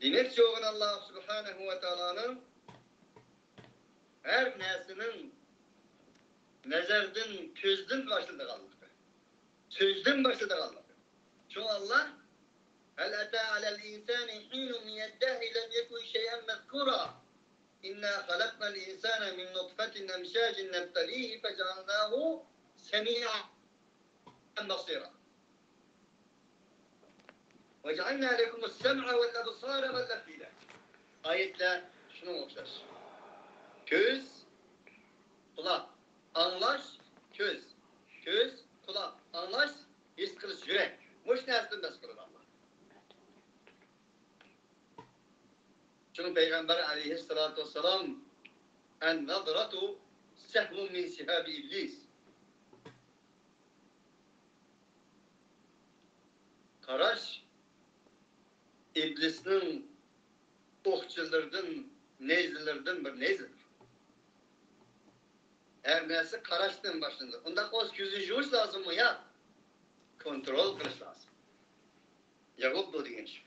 دېمەكچى بولغىنى، ئاللا سۇبھانەھۇ ۋە تائالانىڭ ھەر نەرسىنىڭ نەزەردىن، كۆزدىن باشلىدىغانلىقى، سۆزدىن باشلىدىغانلىقى. شۇڭا ئاللا: هل أتى على الإنسان حين من الدهر لم يكن شيئا مذكورا. إنا خلقنا الإنسان من نطفة أمشاج نبتليه فجعلناه سميعا بصيرا. وجعلنا لكم السمع والأبصار والأفئدة. ئايەتلەر شۇنىڭغا ئوخشاش. كۆز، قۇلاق، ئاڭلاش، كۆز. كۆز، قۇلاق، ئاڭلاش، ھېس قىلىش، يۈرەك. مۇشۇ نەرسىدىن بەس قىلىدۇ ئاللا. شۇڭا پەيغەمبەر ئەلەيھىسسالاتۇ ۋەسسالام: النظرة سهم من سهام إبليس. قاراش ئىبلىسنىڭ ئوقچىلىرىدىن، نەيزىلىرىدىن بىر نەيزىدۇر. ھەر نەرسە قاراشتىن باشلىنىدۇ. ئۇنداق بولسا كۆزنى يۇمۇش لازىممۇ؟ ياق. كونترول قىلىش لازىم. يەغۇددۇ دېگەن شۇ.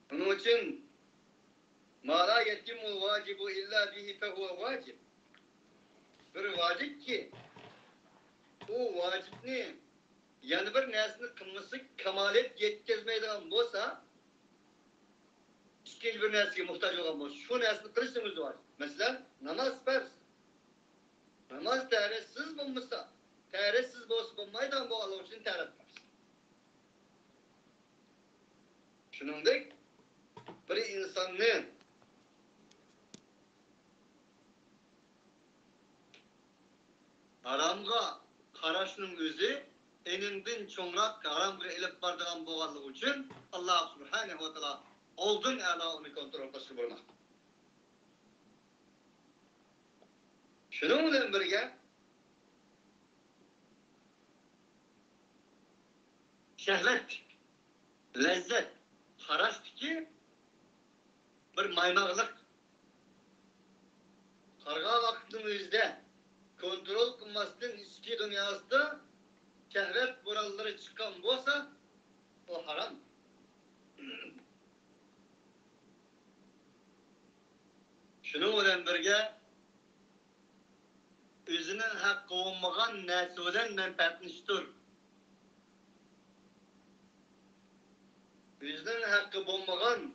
شۇنىڭ ئۈچۈن ما لا يتم الواجب إلا به فهو واجب. بىر ۋاجىپكى، ئۇ ۋاجىپنى يەنە بىر نەرسىنى قىلمىسا كامالەت يەتكۈزمەيدىغان بولسا، ئىككىنچى بىر نەرسىگە موھتاج بولغان بولسا، شۇ نەرسىنى قىلىشنىڭ ئۆزى ۋاجىپ. مەسىلەن، ناماز پەرز. ناماز تەھارەتسىز بولمىسا، تەھارەتسىز بولسا بولمايدىغان بولغانلىقى ئۈچۈن تەھارەت پەرز. شۇنىڭدەك بىر ئىنساننى ھارامغا قاراشنىڭ ئۆزى ئېنىڭدىن چوڭراق ھارامغا ئېلىپ بارىدىغان بولغانلىقى ئۈچۈن، ئاللا سۇبھانەھۇ ۋە تائالا ئالدىن ئەلا ئۇنى كونترول قىلىشقا بۇيرۇماقتا. شۇنىڭ بىلەن بىرگە، شەھۋەت، لەززەت، قاراشتىكى بىر مايماقلىق. قارىغان ۋاقىتنىڭ ئۆزىدە كونترول قىلماستىن ئىچكى دۇنياسىدا شەھۋەت بورانلىرى چىققان بولسا، ئۇ ھارام. شۇنىڭ بىلەن بىرگە، ئۆزىنىڭ ھەققى بولمىغان نەرسە بىلەن مەنپەئەتلىنىشتۇر. ئۆزىنىڭ ھەققى بولمىغان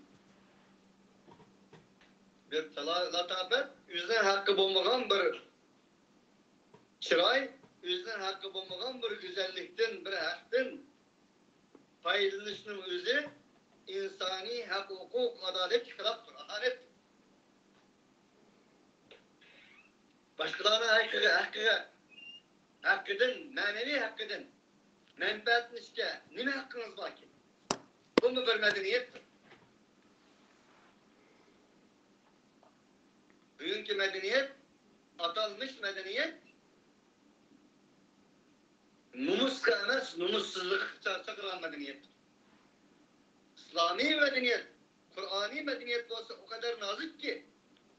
بىر تالا-، لاتاپەت، ئۆزىنىڭ ھەققى بولمىغان بىر چىراي، ئۆزىنىڭ ھەققى بولمىغان بىر گۈزەللىكتىن، بىر ھەقتىن پايدىلىنىشنىڭ ئۆزى ئىنسانىي ھەق-ھوقۇق، ئادالەتكە خىلاپتۇر، ئاھانەتتۇر. باشقىلارنىڭ ھەققىگە، ھەققىگە، ھەققىدىن، مەنىۋى ھەققىدىن مەنپەئەتلىنىشكە نېمە ھەققىڭىز باركىن؟ بۇمۇ بىر مەدەنىيەتتۇر. بۈگۈنكى مەدەنىيەت، ئاتالمىش مەدەنىيەت نومۇسقا ئەمەس، نومۇسسىزلىققا چا-، چاقىرغان مەدەنىيەتتۇر. ئىسلامىي مەدەنىيەت، قۇرئانىي مەدەنىيەت بولسا ئۇ قەدەر نازۇككى،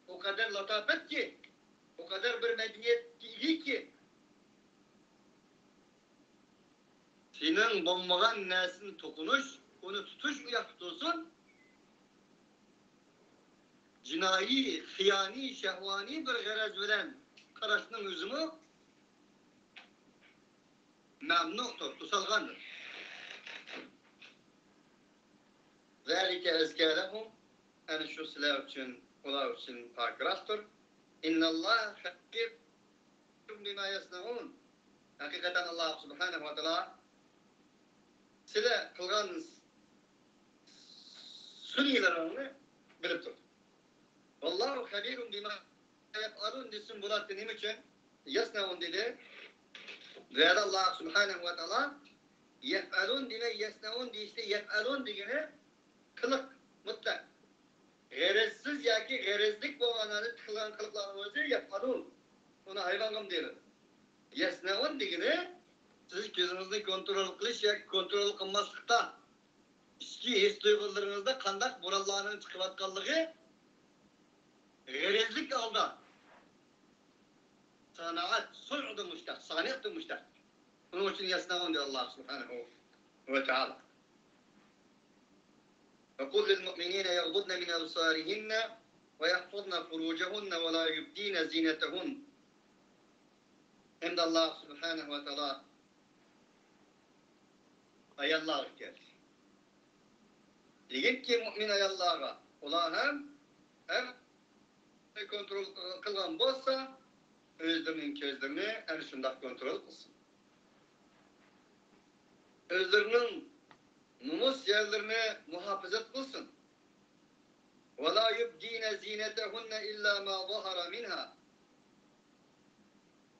ئۇ قەدەر لاتاپەتكى، ئۇ قەدەر بىر مەدەنىيەتكە ئىگىكى، سېنىڭ بولمىغان نەرسىنى توقۇنۇش، ئۇنى تۇتۇش ئۇ ياقتا تۇرسۇن. جىنايى، خىيانىي، شەھۋانىي بىر غەرەز بىلەن قاراشنىڭ ئۆزىمۇ مەمنۇئتۇر، توسالغاندۇر. ذلك أزكى لهم. ئەنە شۇ سىلەر ئۈچۈن، ئۇلار ئۈچۈن پاكراقتۇر. إن الله خبير بما يصنعون. ھەقىقەتەن ئاللا سۇبھانەھۇ ۋە تائالا سىلەر قىلغان سۈنئىيلىرىڭنى بىلىپ تۇرىدۇ. والله خبير بما يفعلون دېسىمۇ بولاتتى، نېمە ئۈچۈن يصنعون دېدى؟ بۇ يەردە ئاللا سۇبھانەھۇ ۋە تائالا يەفئەلۇن دېمەي، يەسنەئۇن دېيىشتە، يەفئەلۇن دېگىنى قىلىق مۇتلەق. غەرەزسىز ياكى غەرەزلىك بولغان ھالەتتە قىلغان قىلىقلارنىڭ ئۆزى يەپئەلۇن. ئۇنى ھايۋانغىمۇ دېيىلىدۇ. يەسنەئۇن دېگىنى سىز كۆزىڭىزنى كونترول قىلىش ياكى كونترول قىلماسلىقتا ئىچكى ھېس تۇيغۇلىرىڭىزدا قانداق بورانلارنىڭ چىقىۋاتقانلىقى غەرەزلىك ھالدا سانائەت، سۇنئدىن مۇشتەق، سانىئدىن مۇشتەق. ئۇنىڭ ئۈچۈن يەسنەئۇن دېدى ئاللاھ سۇبھانەھۇ ۋە تائالا. وقل للمؤمنين يغضضن من أبصارهن ويحفظن فروجهن ولا يبدين زينتهن. ئەمدى ئاللاھ سۇبھانەھۇ ۋە تائالا ئاياللارغا كەلدى. دېگىنكى، مۇئمىن ئاياللارغا، ئۇلار ھەم ئەر كونترول قىلغان بولسا، ئۆزلىرىنىڭ كۆزلىرىنى ئەنە شۇنداق كونترول قىلسۇن. ئۆزلىرىنىڭ نومۇس يەرلىرىنى مۇھاپىزەت قىلسۇن. ولا يبدين زينتهن إلا ما ظهر منها.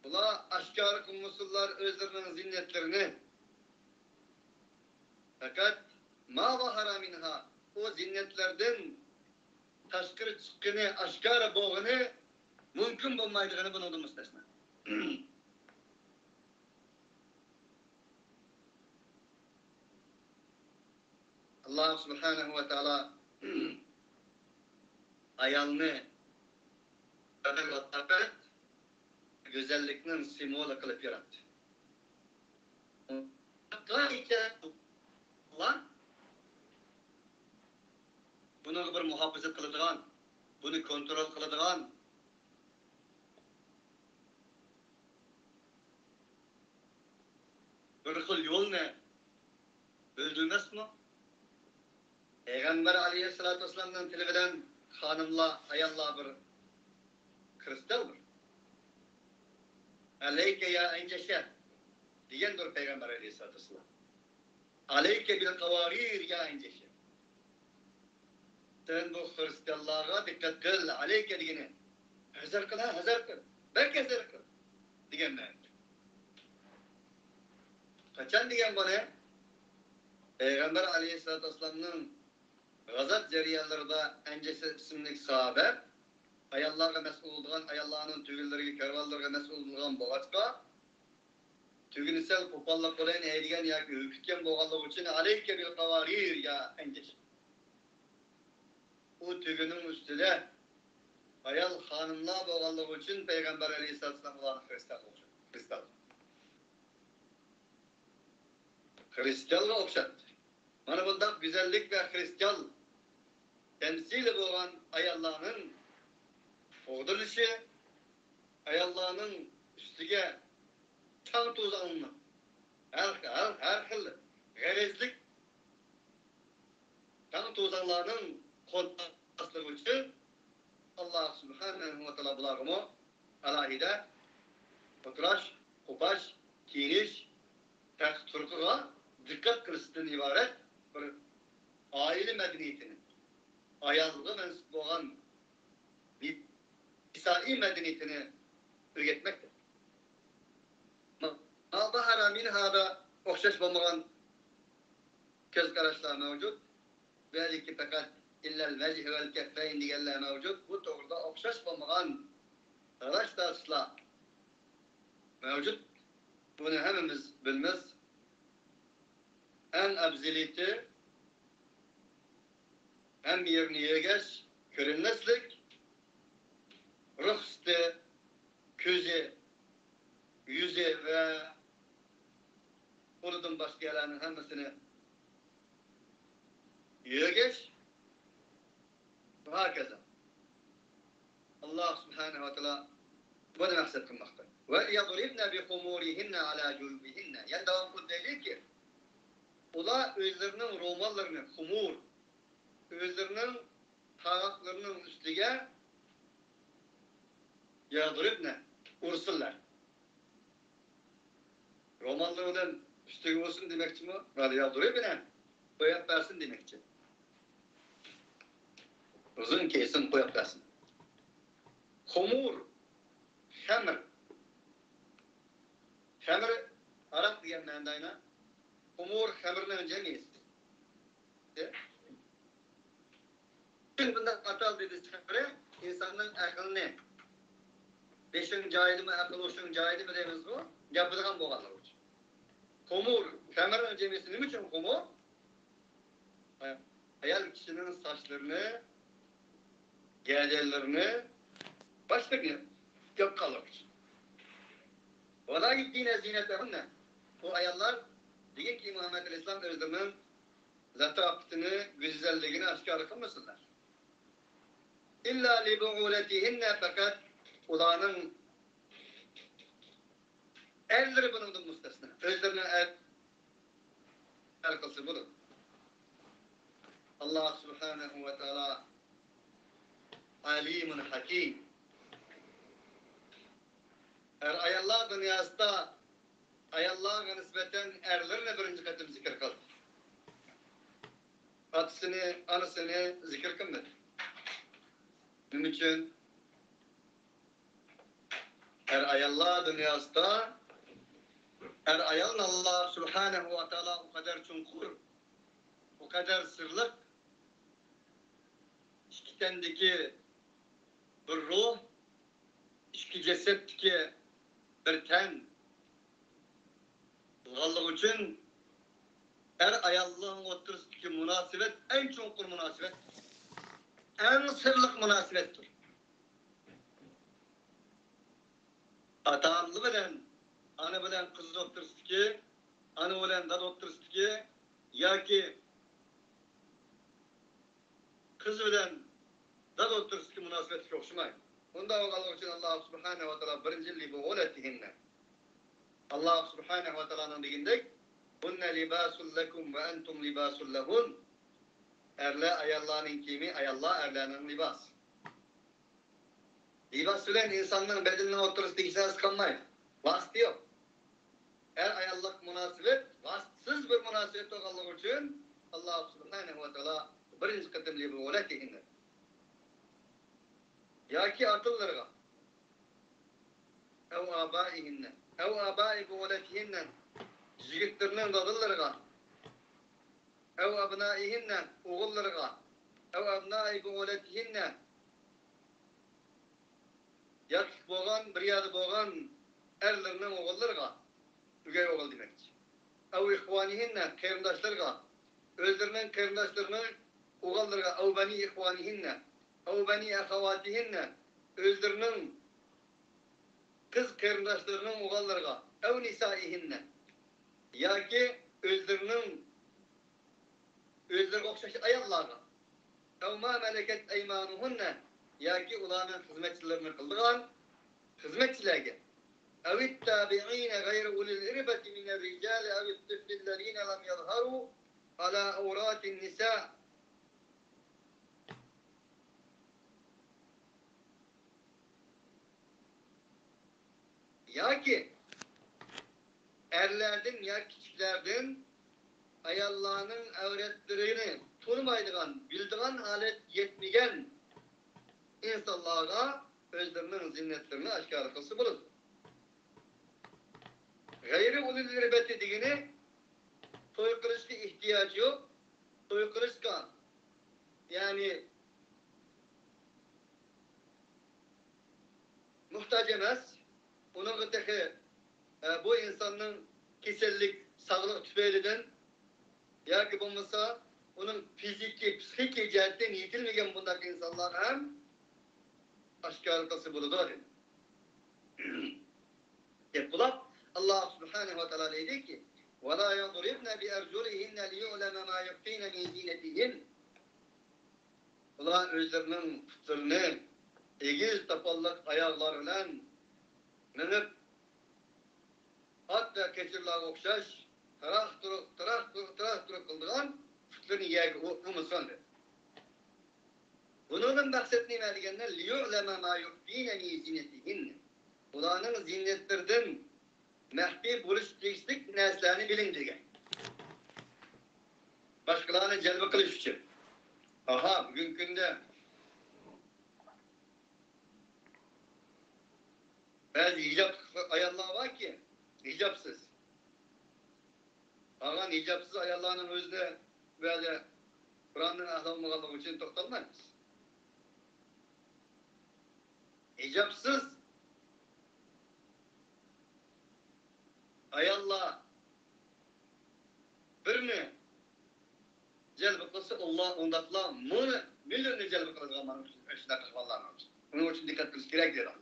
ئۇلار ئاشكارا قىلمىسۇنلار ئۆزلىرىنىڭ زىننەتلىرىنى. پەقەت ما ظهر منها، ئۇ زىننەتلەردىن تاشقىرى چىققىنى، ئاشكارا بولغىنى مۇمكىن بولمايدىغىنى بۇنىڭدىن مۇستەسنا. ئاللاھ سۇبھانەھۇ ۋە تائالا ئايالنى پەقەت گۈزەللىكنىڭ سىمۋولى قىلىپ ياراتتى. بۇنىڭغا بىر مۇھاپىزەت قىلىدىغان، بۇنى كونترول قىلىدىغان بىر خىل يولنى بىلدۈرمەسمۇ؟ پەيغەمبەر ئەلەيھىسسالاتۇ ۋەسسالامنىڭ تىلى بىلەن خانىملار، ئاياللار بىر كرىستالدۇر. ئەلەيكە يا ئەنجەشە دېگەندۇر پەيغەمبەر ئەلەيھىسسالاتۇ ۋەسسالام. ئەلەيكە بىل قەۋارىر يا ئەنجەشە. سەن بۇ خرىستىيانلارغا دىققەت قىل، ئەلەيكە دېگىنى. ھەزەر قىل، ھە، ھەزەر قىل. بەك ھەزەر قىل دېگەن مەنىدە. قاچان دېگەن بۇنى؟ پەيغەمبەر ئەلەيھىسسالاتۇ ۋەسسالامنىڭ غازات جەريانلىرىدا ئەنجەشە ئىسىملىك ساھابە ئاياللارغا مەسئۇل بولىدىغان، ئاياللارنىڭ تۈگۈنلىرىگە، كارۋانلىرىغا مەسئۇل بولغان بولغاچقا، تۈگىنى سەل قوپاللاپ قويايلى ھەيدىگەن ياكى ھۆكۈتكەن بولغانلىقى ئۈچۈن، ئەلەيكە بىل قەۋارىر يا ئەنجەشە. ئۇ تۈگىنىڭ ئۈستىدە ئايال خانىملار بولغانلىقى ئۈچۈن پەيغەمبەر ئەلەيھىسسالام ئۇلارنى خرىستالغا ئوخشاتتى. خرىستال. خرىستالغا ئوخشاتتى. مانا بۇنداق گۈزەللىك ۋە خرىستال تەمسىلى بولغان ئاياللارنىڭ قوغدىلىشى، ئاياللارنىڭ ئۈستىگە تاڭ توزانلىنىپ، ھەر، ھەر، ھەر خىل غەرەزلىك تاڭ توزانلارنىڭ قونماسلىقى ئۈچۈن، ئاللاھ سۇبھانەھۇ ۋە تائالا بۇلارغىمۇ ئالاھىدە ئولتۇراش، قوپاش، كىيىنىش، تەخت تۇرقىغا دىققەت قىلىشتىن ئىبارەت بىر ئائىلە مەدەنىيىتىنى، ئايالغا مەنسۇپ بولغان نىسائىي مەدەنىيىتىنى ئۆگەتمەكتە. ما ظهر منها دا ئوخشاش بولمىغان كۆز قاراشلار مەۋجۇت. بۇ يەردىكى پەقەت إلا الوجه والكفين دېگەنلەر مەۋجۇت. بۇ توغرىدا ئوخشاش بولمىغان قاراش تارتىشلار مەۋجۇت. بۇنى ھەممىمىز بىلىمىز. ئەڭ ئەۋزىلىيىتى ھەممە يېرىنى يۆگەش، كۆرۈنمەسلىك، رۇخسىتى، كۆزى، يۈزى ۋە قولىدىن باشقا يەرلەرنىڭ ھەممىسىنى يۆگەش ۋە ھاكازا. ئاللاھ سۇبھانەھۇ ۋە تائالا بۇنى مەقسەت قىلماقتا. وليضربن بخمرهن على جيوبهن. يەنە داۋام قىلىپ دەيلىكى، ئۇلار ئۆزلىرىنىڭ روماللىرىنى، خۇمۇر، ئۆزلىرىنىڭ تارغاقلىرىنىڭ ئۈستىگە ياغدۇرۇپ نە، ئۇرسۇنلار. روماللىرى بىلەن ئۈستىگە ئۇرسۇن دېمەكچىمۇ؟ ۋەل ياغدۇرۇپ نە، قويۇپ بەرسۇن دېمەكچى. ئۇزۇن كىيسۇن، قويۇپ بەرسۇن. خۇمۇر، خەمىر. خەمىر، ھاراق دېگەن مەنىدە ئاينا. خۇمۇر خەمىرنىڭ جەمئىيىتى. بۇنداق ئاتال دېدى، خەمىر ئىنساننىڭ ئەقلىنى بېشىڭ جايىدىمۇ، ئەقىل ھوشۇڭ جايىدىمۇ دەيمىزغۇ، گەپلىدىغان بولغانلىقى ئۈچۈن. خۇمۇر، خەمىرنىڭ جەمئىيىتى نېمە ئۈچۈن خۇمۇر؟ ئايال كىشىنىڭ ساچلىرىنى، گەدەنلىرىنى، باشلىرىنى ياپقانلىقى ئۈچۈن. ولا يبدين زينتهن. ئۇ ئاياللار دېگىنكى مۇھەممەد ئەلەيھىسسالام ئۆزلىرىنىڭ لاتاپىتىنى، گۈزەللىكىنى ئاشكارا قىلمىسۇنلار. إلا لبعولتهن، پەقەت ئۇلارنىڭ ئەرلىرى بۇنىڭدىن مۇستەسنا. ئۆزلىرىنىڭ ئەر، ئەر قىلسا بولىدۇ. ئاللا سۇبھانەھۇ ۋە تائالا ئەلىمۇن ھەكىم. ئەر ئاياللار دۇنياسىدا ئاياللارغا نىسبەتەن ئەرلىرىنى بىرىنچى قېتىم زىكىر قىلدى. ئاتىسىنى، ئانىسىنى زىكىر قىلمىدى. نېمە ئۈچۈن؟ ئەر ئاياللار دۇنياسىدا ئەر ئايالنى ئاللا سۇبھانەھۇ ۋە تائالا ئۇ قەدەر چوڭقۇر، ئۇ قەدەر سىرلىق، ئىككى تەندىكى بىر روھ، ئىككى جەسەتتىكى بىر تەن بولغانلىقى ئۈچۈن ئەر ئايالنىڭ ئوتتۇرىسىدىكى مۇناسىۋەت ئەڭ چوڭقۇر مۇناسىۋەت، ئەڭ سىرلىق مۇناسىۋەتتۇر. ئاتا-ئانا بىلەن، ئانا بىلەن قىز ئوتتۇرىسىدىكى، ئانا بىلەن دادا ئوتتۇرىسىدىكى ياكى قىز بىلەن دادا ئوتتۇرىسىدىكى مۇناسىۋەتكە ئوخشىمايدۇ. ئۇنداق بولغانلىقى ئۈچۈن ئاللا سۇبھانەھۇ ۋە تائالا بىرىنچى لبعولتهن. ئاللا سۇبھانەھۇ ۋە تائالانىڭ دېگىنىدەك، هن لباس لكم وأنتم لباس لهن. ئەرلەر ئاياللارنىڭ كىيىمى، ئاياللار ئەرلەرنىڭ لىباسى. لىباس بىلەن ئىنساننىڭ بەدىنىنىڭ ئوتتۇرىسىدا ھېچ نەرسە قالمايدۇ. ۋاسىتە يوق. ئەر ئاياللىق مۇناسىۋەت ۋاسىتىسىز بىر مۇناسىۋەت بولغانلىقى ئۈچۈن، ئاللا سۇبھانەھۇ ۋە تائالا بىرىنچى قېتىم لبعولتهن. ياكى ئاتىلىرىغا. أو آبائهن. أو آباء بعولتهن. يىگىتلىرىنىڭ دادىلىرىغا. أو أبنائهن، ئوغۇللىرىغا. أو أبناء بعولتهن، ياتلىق بولغان، بىر يەردە بولغان ئەرلىرىنىڭ ئوغۇللىرىغا، ئۆگەي ئوغۇل دېمەكچى. أو إخوانهن، قېرىنداشلىرىغا، ئۆزلىرىنىڭ قېرىنداشلىرىنىڭ ئوغۇللىرىغا. أو بني إخوانهن، أو بني أخواتهن، ئۆزلىرىنىڭ قىز قېرىنداشلىرىنىڭ ئوغۇللىرىغا. أو نسائهن، ياكى ئۆزلىرىنىڭ ئۆزلىرىگە ئوخشاش ئاياللارغا. أو ما ملكت أيمانهن، ياكى ئۇلارنىڭ خىزمەتچىلىرىنى قىلىدىغان خىزمەتچىلەرگە. أو التابعين غير أولي الإربة من الرجال أو الطفل الذين لم يظهروا على عورات النساء. ياكى ئەرلەردىن ياكى كىشىلەردىن ئاياللارنىڭ ئەۋرەتلىرىنى تونۇمايدىغان، بىلىدىغان ھالەت يەتمىگەن ئىنسانلارغا ئۆزلىرىنىڭ زىننەتلىرىنى ئاشكارا قىلسا بولىدۇ. غەيرى ئۇلۇل ئىربەتى دېگىنى توي قىلىشقا ئېھتىياجى يوق، توي قىلىشقا، يەنى موھتاج ئەمەس. ئۇنىڭغا تېخى، ئە، بۇ ئىنساننىڭ كېسەللىك، ساغلىق تۈپەيلىدىن ياكى بولمىسا ئۇنىڭ فىزىكىي، پسىخىكىي جەھەتتىن يېتىلمىگەن بۇنداق ئىنسانلار ھەم ئاشكارا قىلسا بولىدۇ، دېدى. دەپ بولۇپ، ئاللا سۇبھانەھۇ ۋە تائالا دەيدىكى، ولا يضربن بأرجلهن ليعلم ما يخفين من زينتهن. ئۇلار ئۆزلىرىنىڭ پۇتلىرىنى ئېگىز تاپانلىق ئاياغلار بىلەن مېڭىپ، ئات ۋە قېچىرلارغا ئوخشاش تىراق تۇرۇق، تىراق تۇرۇق، تىراق تۇرۇق قىلىدىغان پۇتلىرىنى يەرگە ئۇ-، ئۇرمىسۇن دېدى. بۇنىڭدىن مەقسەت نېمە دېگەندە، ليعلم ما يخفين من زينتهن. ئۇلارنىڭ زىننەتلىرىدىن مەخپىي بولۇش تېگىشلىك نەرسىلەرنى بىلىڭ دېگەن. باشقىلارنى جەلپ قىلىش ئۈچۈن. ئاھا، بۈگۈنكى كۈندە بەزى ھىجابلىق ئاياللار باركى، ھىجابسىز. قالغان ھىجابسىز ئاياللارنىڭ ئۆزىنى بۇ يەردە قۇرئاننىڭ ئەھلى بولمىغانلىقى ئۈچۈن توختالمايمىز. ھىجابسىز ئاياللار بىرنى جەلپ قىلسا، ئۇلار ئۇنداقلا مۇنى مىليوننى جەلپ قىلىدىغان مانا شۇنداق قىلغانلارنىڭ. ئۇنىڭ ئۈچۈن دىققەت قىلىش كېرەك دەيدۇ.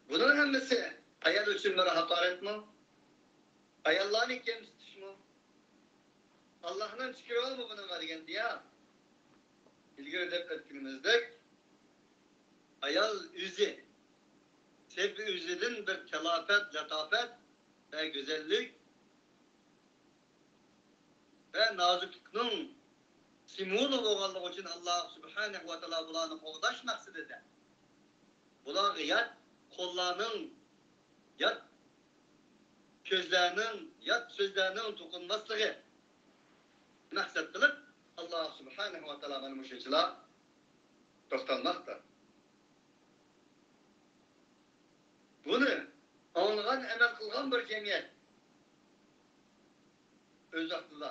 بۇنىڭ ھەممىسى ئايال ئۈچۈن بىر ھاقارەتمۇ؟ ئاياللارنى كەمسىتىشمۇ؟ ئاللاھنىڭ چېكى بارمۇ بۇنىڭغا دېگەندە، ياق. ئىلگىرى دەپ ئۆتكىنىمىزدەك، ئايال ئۆزى، سېپى ئۆزىدىن بىر تالاپەت، لاتاپەت ۋە گۈزەللىك ۋە نازۇكلۇقنىڭ سىمۋولى بولغانلىقى ئۈچۈن، ئاللا سۇبھانەھۇ ۋە تائالا بۇلارنى قوغداش مەقسىتىدە، بۇلارغا يات قوللارنىڭ، يات كۆزلەرنىڭ، يات سۆزلەرنىڭ توقۇنماسلىقى مەقسەت قىلىپ، ئاللا سۇبھانەھۇ ۋە تائالا مانا مۇشۇنچىلا توختالماقتا. بۇنى ئاڭلىغان، ئەمەل قىلغان بىر جەمئىيەت ئۆز ۋاقتىدا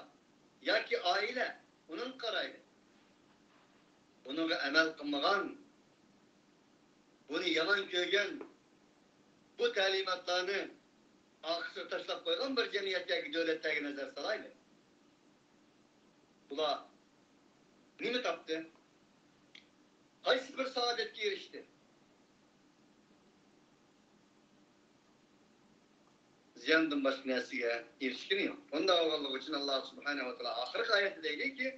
ياكى ئائىلە ئۇنىڭغا قارايدۇ. بۇنىڭغا ئەمەل قىلمىغان، بۇنى يامان كۆرگەن، بۇ تەلىماتلارنى ئارقىسىغا تاشلاپ قويغان بىر جەمئىيەتكە، دۆلەتلەرگە نەزەر سالايلى. بۇلار نېمە تاپتى؟ قايسى بىر سائادەتكە ئېرىشتى؟ زىياندىن باشقا نەرسىگە ئېرىشكىنى يوق. بۇنداق بولغانلىقى ئۈچۈن ئاللا سۇبھانەھۇ ۋە تائالا ئاخىرقى ئايەتتە دەيدۇكى،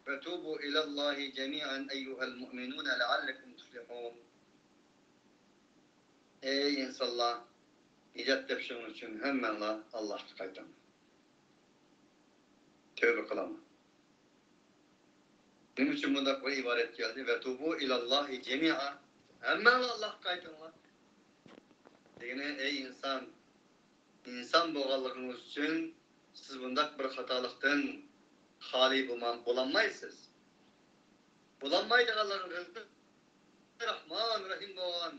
وتوبوا إلى الله جميعا أيها المؤمنون لعلكم تفلحون. ئەي ئىنسانلار، نىجات تېپىشىڭلار ئۈچۈن ھەممەڭلار ئاللاھقا قايتىڭلار. تەۋبە قىلىڭلار. نېمە ئۈچۈن بۇنداق بىر ئىبارەت كەلدى؟ وتوبوا إلى الله جميعا. ھەممەڭلار ئاللاھقا قايتىڭلار. دېگىنى، ئەي ئىنسان، ئىنسان بولغانلىقىڭىز ئۈچۈن سىز بۇنداق بىر خاتالىقتىن خالىي بولما-، بولالمايسىز. بولالمايدىغانلىقىڭىزنى راھمان، رەھىم بولغان،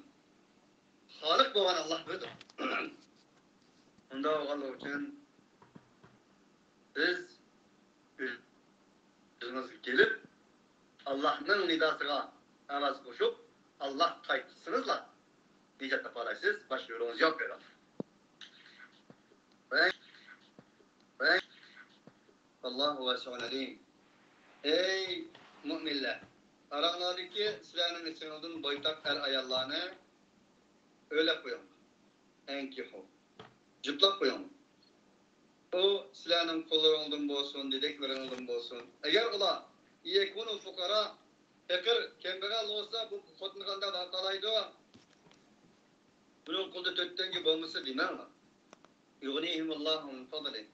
خالىق بولغان ئاللا بىلىدۇ. ئۇنداق بولغانلىقى ئۈچۈن بىز ئۆزىڭىزگە كېلىپ، ئاللاھنىڭ نىداسىغا ئاۋاز قوشۇپ، ئاللاھقا قايتسىڭىزلا، نىجات تاپالايسىز، باشقا يولىڭىز يوق دەيدۇ. ۋە، ۋە، ئاللاھۇ ۋاسىئۇن ئەلىم. ئەي مۇئمىنلەر، ئاراڭلاردىكى سىلەرنىڭ ئىچىڭلاردىن بويتاق ئەر-ئاياللارنى ئۆيلەپ قويۇڭلار. ئەنكىھۇ. جۈپلەپ قويۇڭلار. ئۇ سىلەرنىڭ قۇللىرىڭدىن بولسۇن، دېدەكلىرىڭدىن بولسۇن. ئەگەر ئۇلار يەكۇنۇ فۇقارا، پېقىر، كەمبەغەل بولسا، بۇ خوتۇن قانداق باقالايدۇ؟ بۇنىڭ قولىدا تۆت تەڭگە بولمىسا دېمەڭلار. يۇغنىھىمۇللاھۇ مىن فەزلىھ.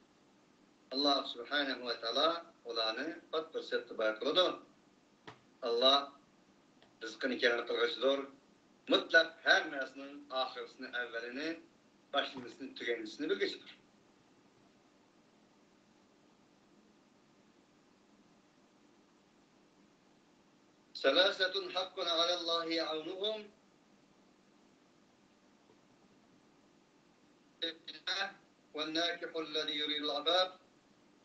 ئاللا سۇبھانەھۇ ۋە تائالا ئۇلارنى پات پۇرسەتتە باي قىلىدۇ. ئاللا رىزقىنى كەڭرى قىلغۇچىدۇر. مۇتلەق ھەر نەرسىنىڭ ئاخىرىسىنى، ئەۋۋەلىنى، باشلىنىشىنى، تۈگەنگۈسىنى بىلگۈچىدۇر. ثلاثة حق على الله عونهم، والناكح الذي يريد العفاف،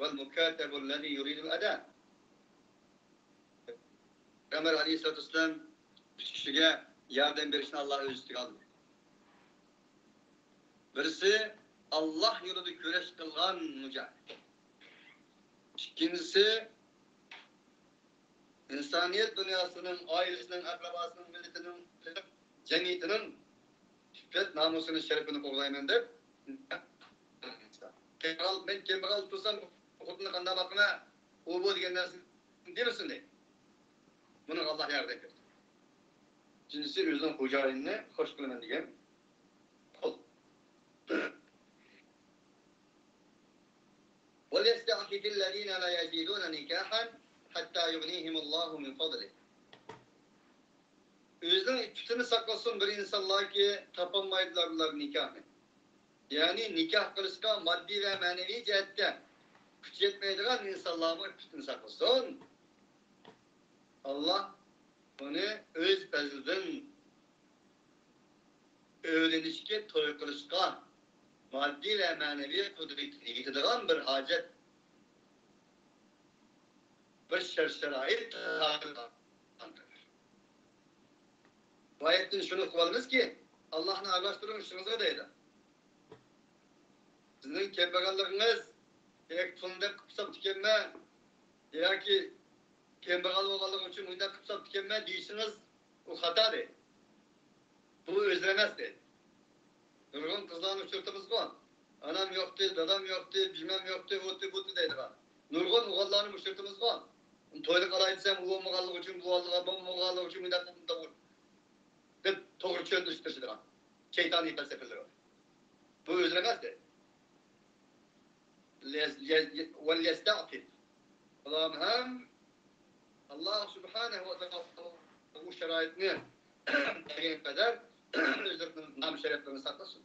والمكاتب الذي يريد الأداء. پەيغەمبەر ئەلەيھىسسالاتۇ ۋەسسالام ئۈچ كىشىگە ياردەم بېرىشنى ئاللا ئۆز ئۈستىگە ئالدى. بىرسى، ئاللا يولىدا كۈرەش قىلغان مۇجاھىد. ئىككىنچىسى، ئىنسانىيەت دۇنياسىنىڭ، ئائىلىسىنىڭ، ئەقرىباسىنىڭ، مىللىتىنىڭ، جەمئىيىتىنىڭ ئىپپەت، نامۇسىنى، شەرىپىنى قوغدايمەن دەپ، مەن كەمبەغەل تۇرسام، خوتۇننى قانداق باقىمەن، ئۇ بۇ دېگەن نەرسىنى دېمىسۇن دەيدۇ. بۇنىڭغا ئاللا ياردەم بېرىدۇ. ئۈچىنچىسى، ئۆزىنىڭ خوجايىنىنى خوش قىلىمەن دېگەن قۇل. وليستعفف الذين لا يجدون نكاحا حتى يغنيهم الله من فضله. ئۆزىنىڭ ئىپپىتىنى ساقلىسۇن بىر ئىنسانلاركى، تاپالمايدىلار بۇلار نىكاھنى. يەنى نىكاھ قىلىشقا ماددىي ۋە مەنىۋى جەھەتتە كۈچى يەتمەيدىغان ئىنسانلارمۇ ئىپپىتىنى ساقلىسۇن. ئاللا ئۇنى ئۆز پەزلىدىن ئۆيلىنىشكە، توي قىلىشقا ماددىي ۋە مەنىۋى قۇدرىتى يېتىدىغان بىر ھاجەت، بىر شەرت-شارائىت. بۇ ئايەتتىن شۇنى ئۇقۇۋالىمىزكى، ئاللاھنى ئارىلاشتۇرۇڭ ئىشىڭىزغا دەيدۇ. سىزنىڭ كەمبەغەللىكىڭىز ياكى پۇلنى دەپ قىلىپ ساپتىكەنمەن ياكى كەمبەغەل بولغانلىقى ئۈچۈن مۇنداق قىلىپ ساپتىكەنمەن دېيىشىڭىز ئۇ خاتا دەيدۇ. بۇ ئۆزى ئەمەس دەيدۇ. نۇرغۇن قىزلارنى ئۇچرىتىمىزغۇ. ئانام يوقتى، دادام يوقتى، بىمەم يوقتى، ئۇتى بۇتى دەيدىغان. نۇرغۇن ئوغۇللارنى ئۇچرىتىمىزغۇ. تويلۇق ئالاي دېسەم، ئۇ بولمىغانلىقى ئۈچۈن، بۇ بولمىغانلىقى ئۈچۈن، مۇنداق دەپ توغرا چۈشەندۈرۈشتۈرۈشىدىغان شەيتانىي پەلسەپىلىرى بار. بۇ ئۆزى ئەمەس دەيدۇ. ليس-، ليس-، وليستعفف. ئۇلار ھەم ئاللاھ سۇبھانەھۇ ۋە تائالا بۇ شارائىتنى بەرگەن قەدەر ئۆزلىرىنىڭ نام شەرەپلىرىنى ساقلىسۇن.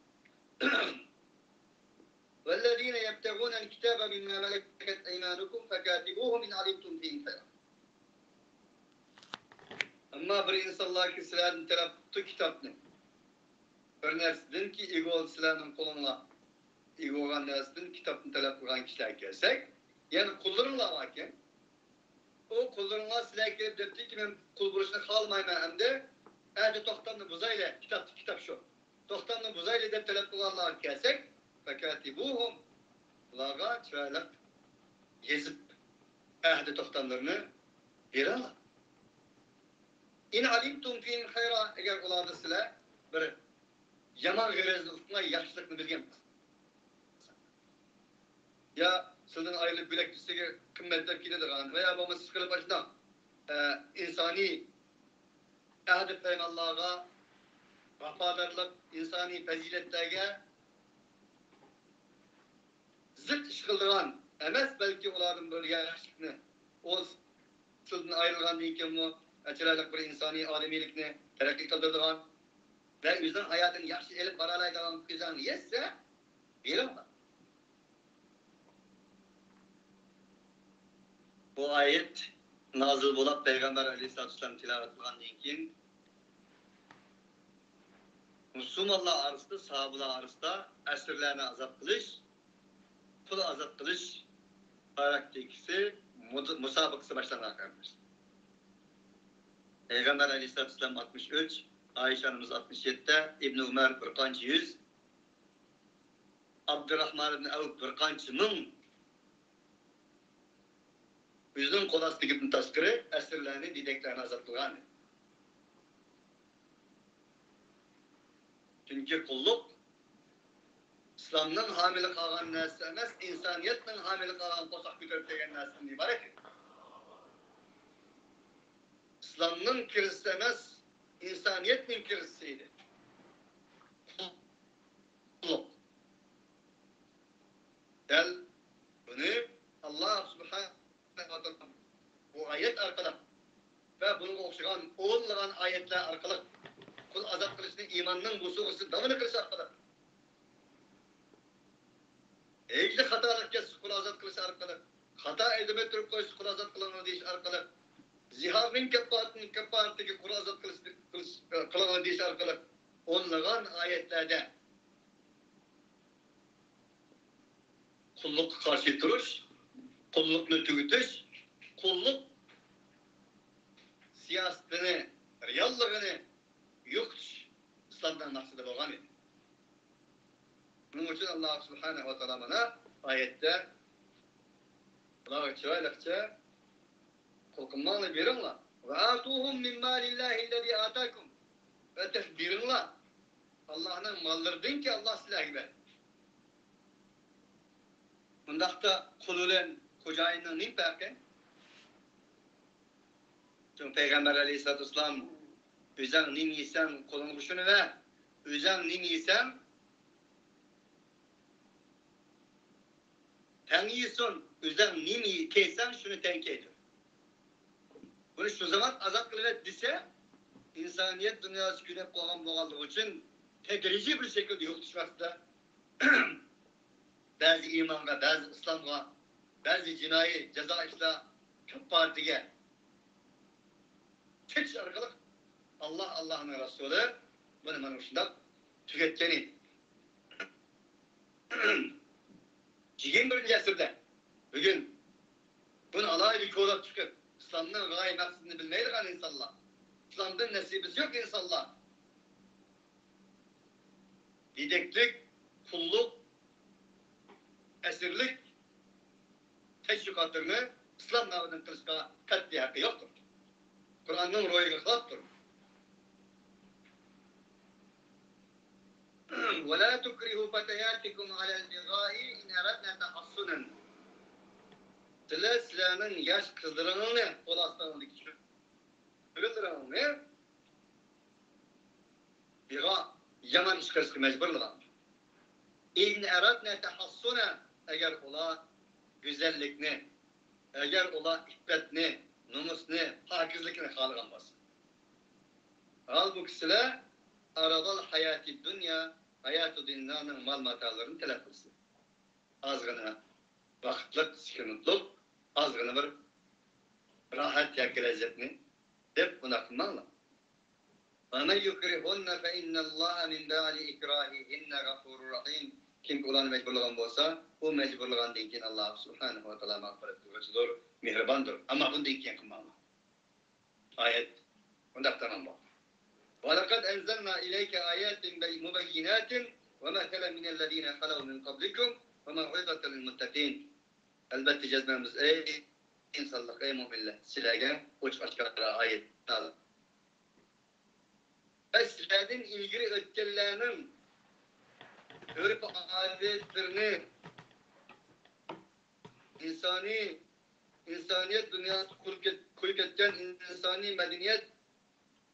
والذين يبتغون الكتاب مما ملكت أيمانكم فكاتبوهم إن علمتم فيهم خيرا. ئەمما بىر ئىنسانلاركى سىلەردىن تەلەپ قىپتۇ كىتابنى. بىر نەرسىدىنكى ئىگە بولدى سىلەرنىڭ قولۇڭلار. ئىگە بولغان نەرسىدىن كىتابنى تەلەپ قىلغان كىشىلەر كەلسەك، يەنى قۇللىرىڭلار باركەن، ئۇ قۇللىرىڭلار سىلەرگە كېلىپ دەپتىكى، مەن قۇل بولۇشنى خالىمايمەن ئەمدى، ئەھدى توختامنى بۇزايلى، كىتابتا كىتاب شۇ. توختامنى بۇزايلى دەپ تەلەپ قىلغانلارغا كەلسەك، فكاتبوهم، ئۇلارغا چىرايلىق يېزىپ، ئەھدى توختاملىرىنى بېرىڭلار. إن علمتم فيهم خيرا، ئەگەر ئۇلاردا سىلەر بىر يامان غەرەزنى ئۇقماي ياخشىلىقنى بىلگەن بولسا. يا سىلىدىن ئايرىلىپ بۆلەكچىسىگە قىممەتلەپ كېتىدىغان ۋە يا بولمىسا ئىشقىلىپ ئاشۇنداق، ئە، ئىنسانىي ئەھدى پەيمانلارغا ۋاپادارلىق، ئىنسانىي پەزىلەتلەرگە زىت ئىش قىلىدىغان ئەمەس، بەلكى ئۇلاردىن بىر ياخشىلىقنى، ئۇ سىلىدىن ئايرىلغاندىن كېيىنمۇ چىرايلىق بىر ئىنسانىي ئادىمىيلىكنى تەرەققىي قىلدۇرىدىغان ۋە ئۆزىنىڭ ھاياتىنى ياخشى ئېلىپ بارالايدىغان كۆزەڭنى يەتسە، بېرىڭلار. بۇ ئايەت نازىل بولۇپ، پەيغەمبەر ئەلەيھىسسالاتۇ ۋەسسالام تىلاۋەت قىلغاندىن كېيىن، مۇسۇلمانلار ئارىسىدا، ساھابىلار ئارىسىدا ئەسىرلەرنى ئازاد قىلىش، قۇل ئازاد قىلىش پراكتىكىسى، مۇد-، مۇسابىقىسى باشلانغان، قېرىنداشلار. پەيغەمبەر ئەلەيھىسسالاتۇ ۋەسسالام ئاتمىش ئۈچ، ئائىشە ئانىمىز ئاتمىش يەتتە، ئىبنى ئۆمەر بىر قانچە يۈز، ئابدۇراھمان ئىبنى ئەۋف بىر قانچە مىڭ، ئۆزىنىڭ قول ئاستىدىكىدىن تاشقىرى ئەسىرلەرنى، دېدەكلەرنى ئازاد قىلغان. چۈنكى قۇللۇق ئىسلامنىڭ ھامىلى قالغان نەرسىسى ئەمەس، ئىنسانىيەتنىڭ ھامىلى قالغان قورساق كۆتۈرۈپ كەلگەن نەرسىسىدىن ئىبارەت ئىدى. ئىسلامنىڭ كىرىزىسى ئەمەس، ئىنسانىيەتنىڭ كىرىزىسى ئىدى. قۇللۇق. دەل بۇنى ئاللاھ سۇبھانەھۇ ۋە تائالا بۇ ئايەت ئارقىلىق ۋە بۇنىڭغا ئوخشىغان ئونلىغان ئايەتلەر ئارقىلىق قۇل ئازاد قىلىشنى ئىماننىڭ بوسۇغىسى داۋىنى قىلىش ئارقىلىق، ھېچ خاتالىق كەتسە قۇل ئازاد قىلىش ئارقىلىق، خاتا ئەيدىمەي تۇرۇپ قويسا قۇل ئازاد قىلىڭلار دېيىش ئارقىلىق، زىھارنىڭ كەپپارىتىنى، كەپپارىتىگە قۇل ئازاد قىلىش، قىلىش، قىلىڭلار دېيىش ئارقىلىق ئونلىغان ئايەتلەردە قۇللۇققا قارشى تۇرۇش، قۇللۇقنى تۈگىتىش، قۇللۇق سىياسىتىنى، رېئاللىقىنى يوقىتىش ئىسلامنىڭ مەقسىتى بولغان ئىدى. بۇنىڭ ئۈچۈن ئاللاھ سۇبھانەھۇ ۋە تائالا مانا ئايەتتە ئۇلارغا چىرايلىقچە قۇل قىلماڭلار، بېرىڭلار. وآتوهم من مال الله الذي آتاكم. ئەتەك بېرىڭلار. ئاللاھنىڭ ماللىرىدىنكى ئاللاھ سىلەرگە بەردى. بۇنداقتا قۇل بىلەن خوجايىننىڭ نېمە پەرقى؟ چۈنكى پەيغەمبەر ئەلەيھىسسالاتۇ ۋەسسالام، ئۆزەڭ نېمە يېسەڭ قۇلۇڭغا شۇنى بەر، ئۆزەڭ نېمە يېسەڭ تەڭ يېسۇن، ئۆزەڭ نېمە كىيسەڭ شۇنى تەڭ كىيدۈر. بۇنى شۇ زامان ئازاد قىلىۋەت دېسە، ئىنسانىيەت دۇنياسى كۆنۈپ قالغان بولغانلىقى ئۈچۈن تەدرىجىي بىر شەكىلدە يوقىتىش مەقسىتىدە بەزى ئىمانغا، بەزى ئىسلامغا، بەزى جىنايى جازا ئىشلار كاپپارىتىگە چېچىش ئارقىلىق ئاللاھ، ئاللاھنىڭ رەسۇلى بۇنى مانا مۇشۇنداق تۈگەتكەن ئىدى. يىگىرمە بىرىنچى ئەسىردە بۈگۈن بۇنى ئالاھىدە كولاپ چىقىپ، ئىسلامنىڭ غايە مەقسىتىنى بىلمەيدىغان ئىنسانلار، ئىسلامدىن نېسىبىسى يوق ئىنسانلار، يېدەكلىك، قۇللۇق، ئەسىرلىك تەشۋىقاتلىرىنى ئىسلام نامىدىن قىلىشقا قەتئىي ھەققى يوقتۇر. قۇرئاننىڭ روھىغا خىلاپتۇر. ولا تكرهوا فتياتكم على البغاء إن أردن تحصنا. سىلەر سىلەرنىڭ ياش قىزلىرىڭلارنى، قول ئاستىڭىزدىكى چۆگىلىرىڭلارنى بىغا، يامان ئىش قىلىشقا مەجبۇرلىماڭ. إن أردن تحصنا، ئەگەر ئۇلار گۈزەللىكنى، ئەگەر ئۇلار ئىپپەتنى، نومۇسنى، پاكىزلىكنى خالىغان بولسا. ھالبۇكى سىلەر عرض الحياة الدنيا، ھاياتى دۇنيانىڭ مال ماتالىرىنى تەلەپ قىلىسىلەر. ئازغىنە ۋاقىتلىق سۈكۈنلۇق، ئازغىنە بىر راھەت ياكى لەززەتنى دەپ ئۇنداق قىلماڭلار. ومن يكرهن فإن الله من بعد إكراههن غفور رحيم. كىمكى ئۇلارنى مەجبۇرلىغان بولسا، ئۇ مەجبۇرلىغاندىن كېيىن ئاللا سۇبھانەھۇ ۋە تائالا مەغپىرەت قىلغۇچىدۇر، مېھرىباندۇر. ئەمما بۇندىن كېيىن قىلماڭلار. ئايەت مۇنداق تامام بولدى. ولقد أنزلنا إليك آيات بي-، مبينات ومثلا من الذين خلوا من قبلكم وموعظة للمتقين. ئەلۋەتتە جەزمەن بىز، ئەي ئىنسانلار، ئەي مۆمىنلەر، سىلەرگە ئوچۇق ئاشكارا ئايەت نازىل. بىز سىلەردىن ئىلگىرى ئۆتكەنلەرنىڭ ئۆرپ-ئادەتلىرىنى، ئىنسانىي، ئىنسانىيەت دۇنياسىدا قۇرۇپ كەت-، قويۇپ كەتكەن ئىنسانىي مەدەنىيەت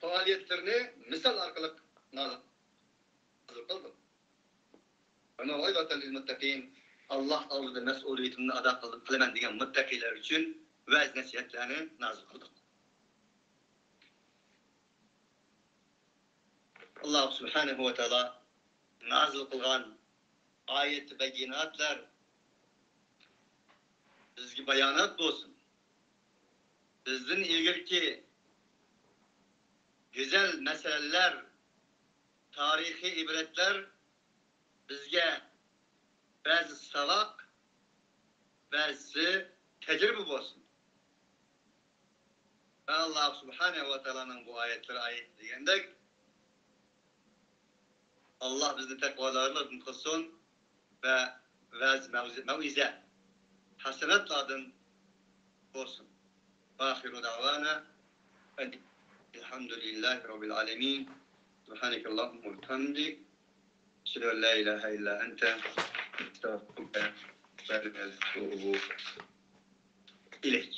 پائالىيەتلىرىنى مىسال ئارقىلىق نازىل قىلدۇق. وموعظة للمتقين، ئاللا ئالدىدا مەسئۇلىيىتىمنى ئادا قىلدىم، قىلىمەن دېگەن مۇتتەقىيلەر ئۈچۈن ۋەز-نەسىھەتلەرنى نازىل قىلدۇق. ئاللا سۇبھانەھۇ ۋە تائالا نازىل قىلغان ئايەت بەييىناتلار بىزگە بايانات بولسۇن. بىزدىن ئىلگىرىكى گۈزەل مەسەللەر، تارىخىي ئىبرەتلەر بىزگە بەزى ساۋاق، بەزىسى تەجرىبە بولسۇن. ۋە ئاللا سۇبھانەھۇ ۋە تائالانىڭ بۇ ئايەتلىرى ئايەتتە دېگەندەك، ئاللا بىزنى تەقۋادارلاردىن قىلسۇن ۋە ۋەز، مەۋزە-، مەۋئىزە، ھەسەناتلاردىن بولسۇن. وآخر دعوانا أن الحمد لله رب العالمين. سبحانك اللهم وبحمدك. أشهد أن لا إله إلا أنت. أستغفرك وأتوب إليك.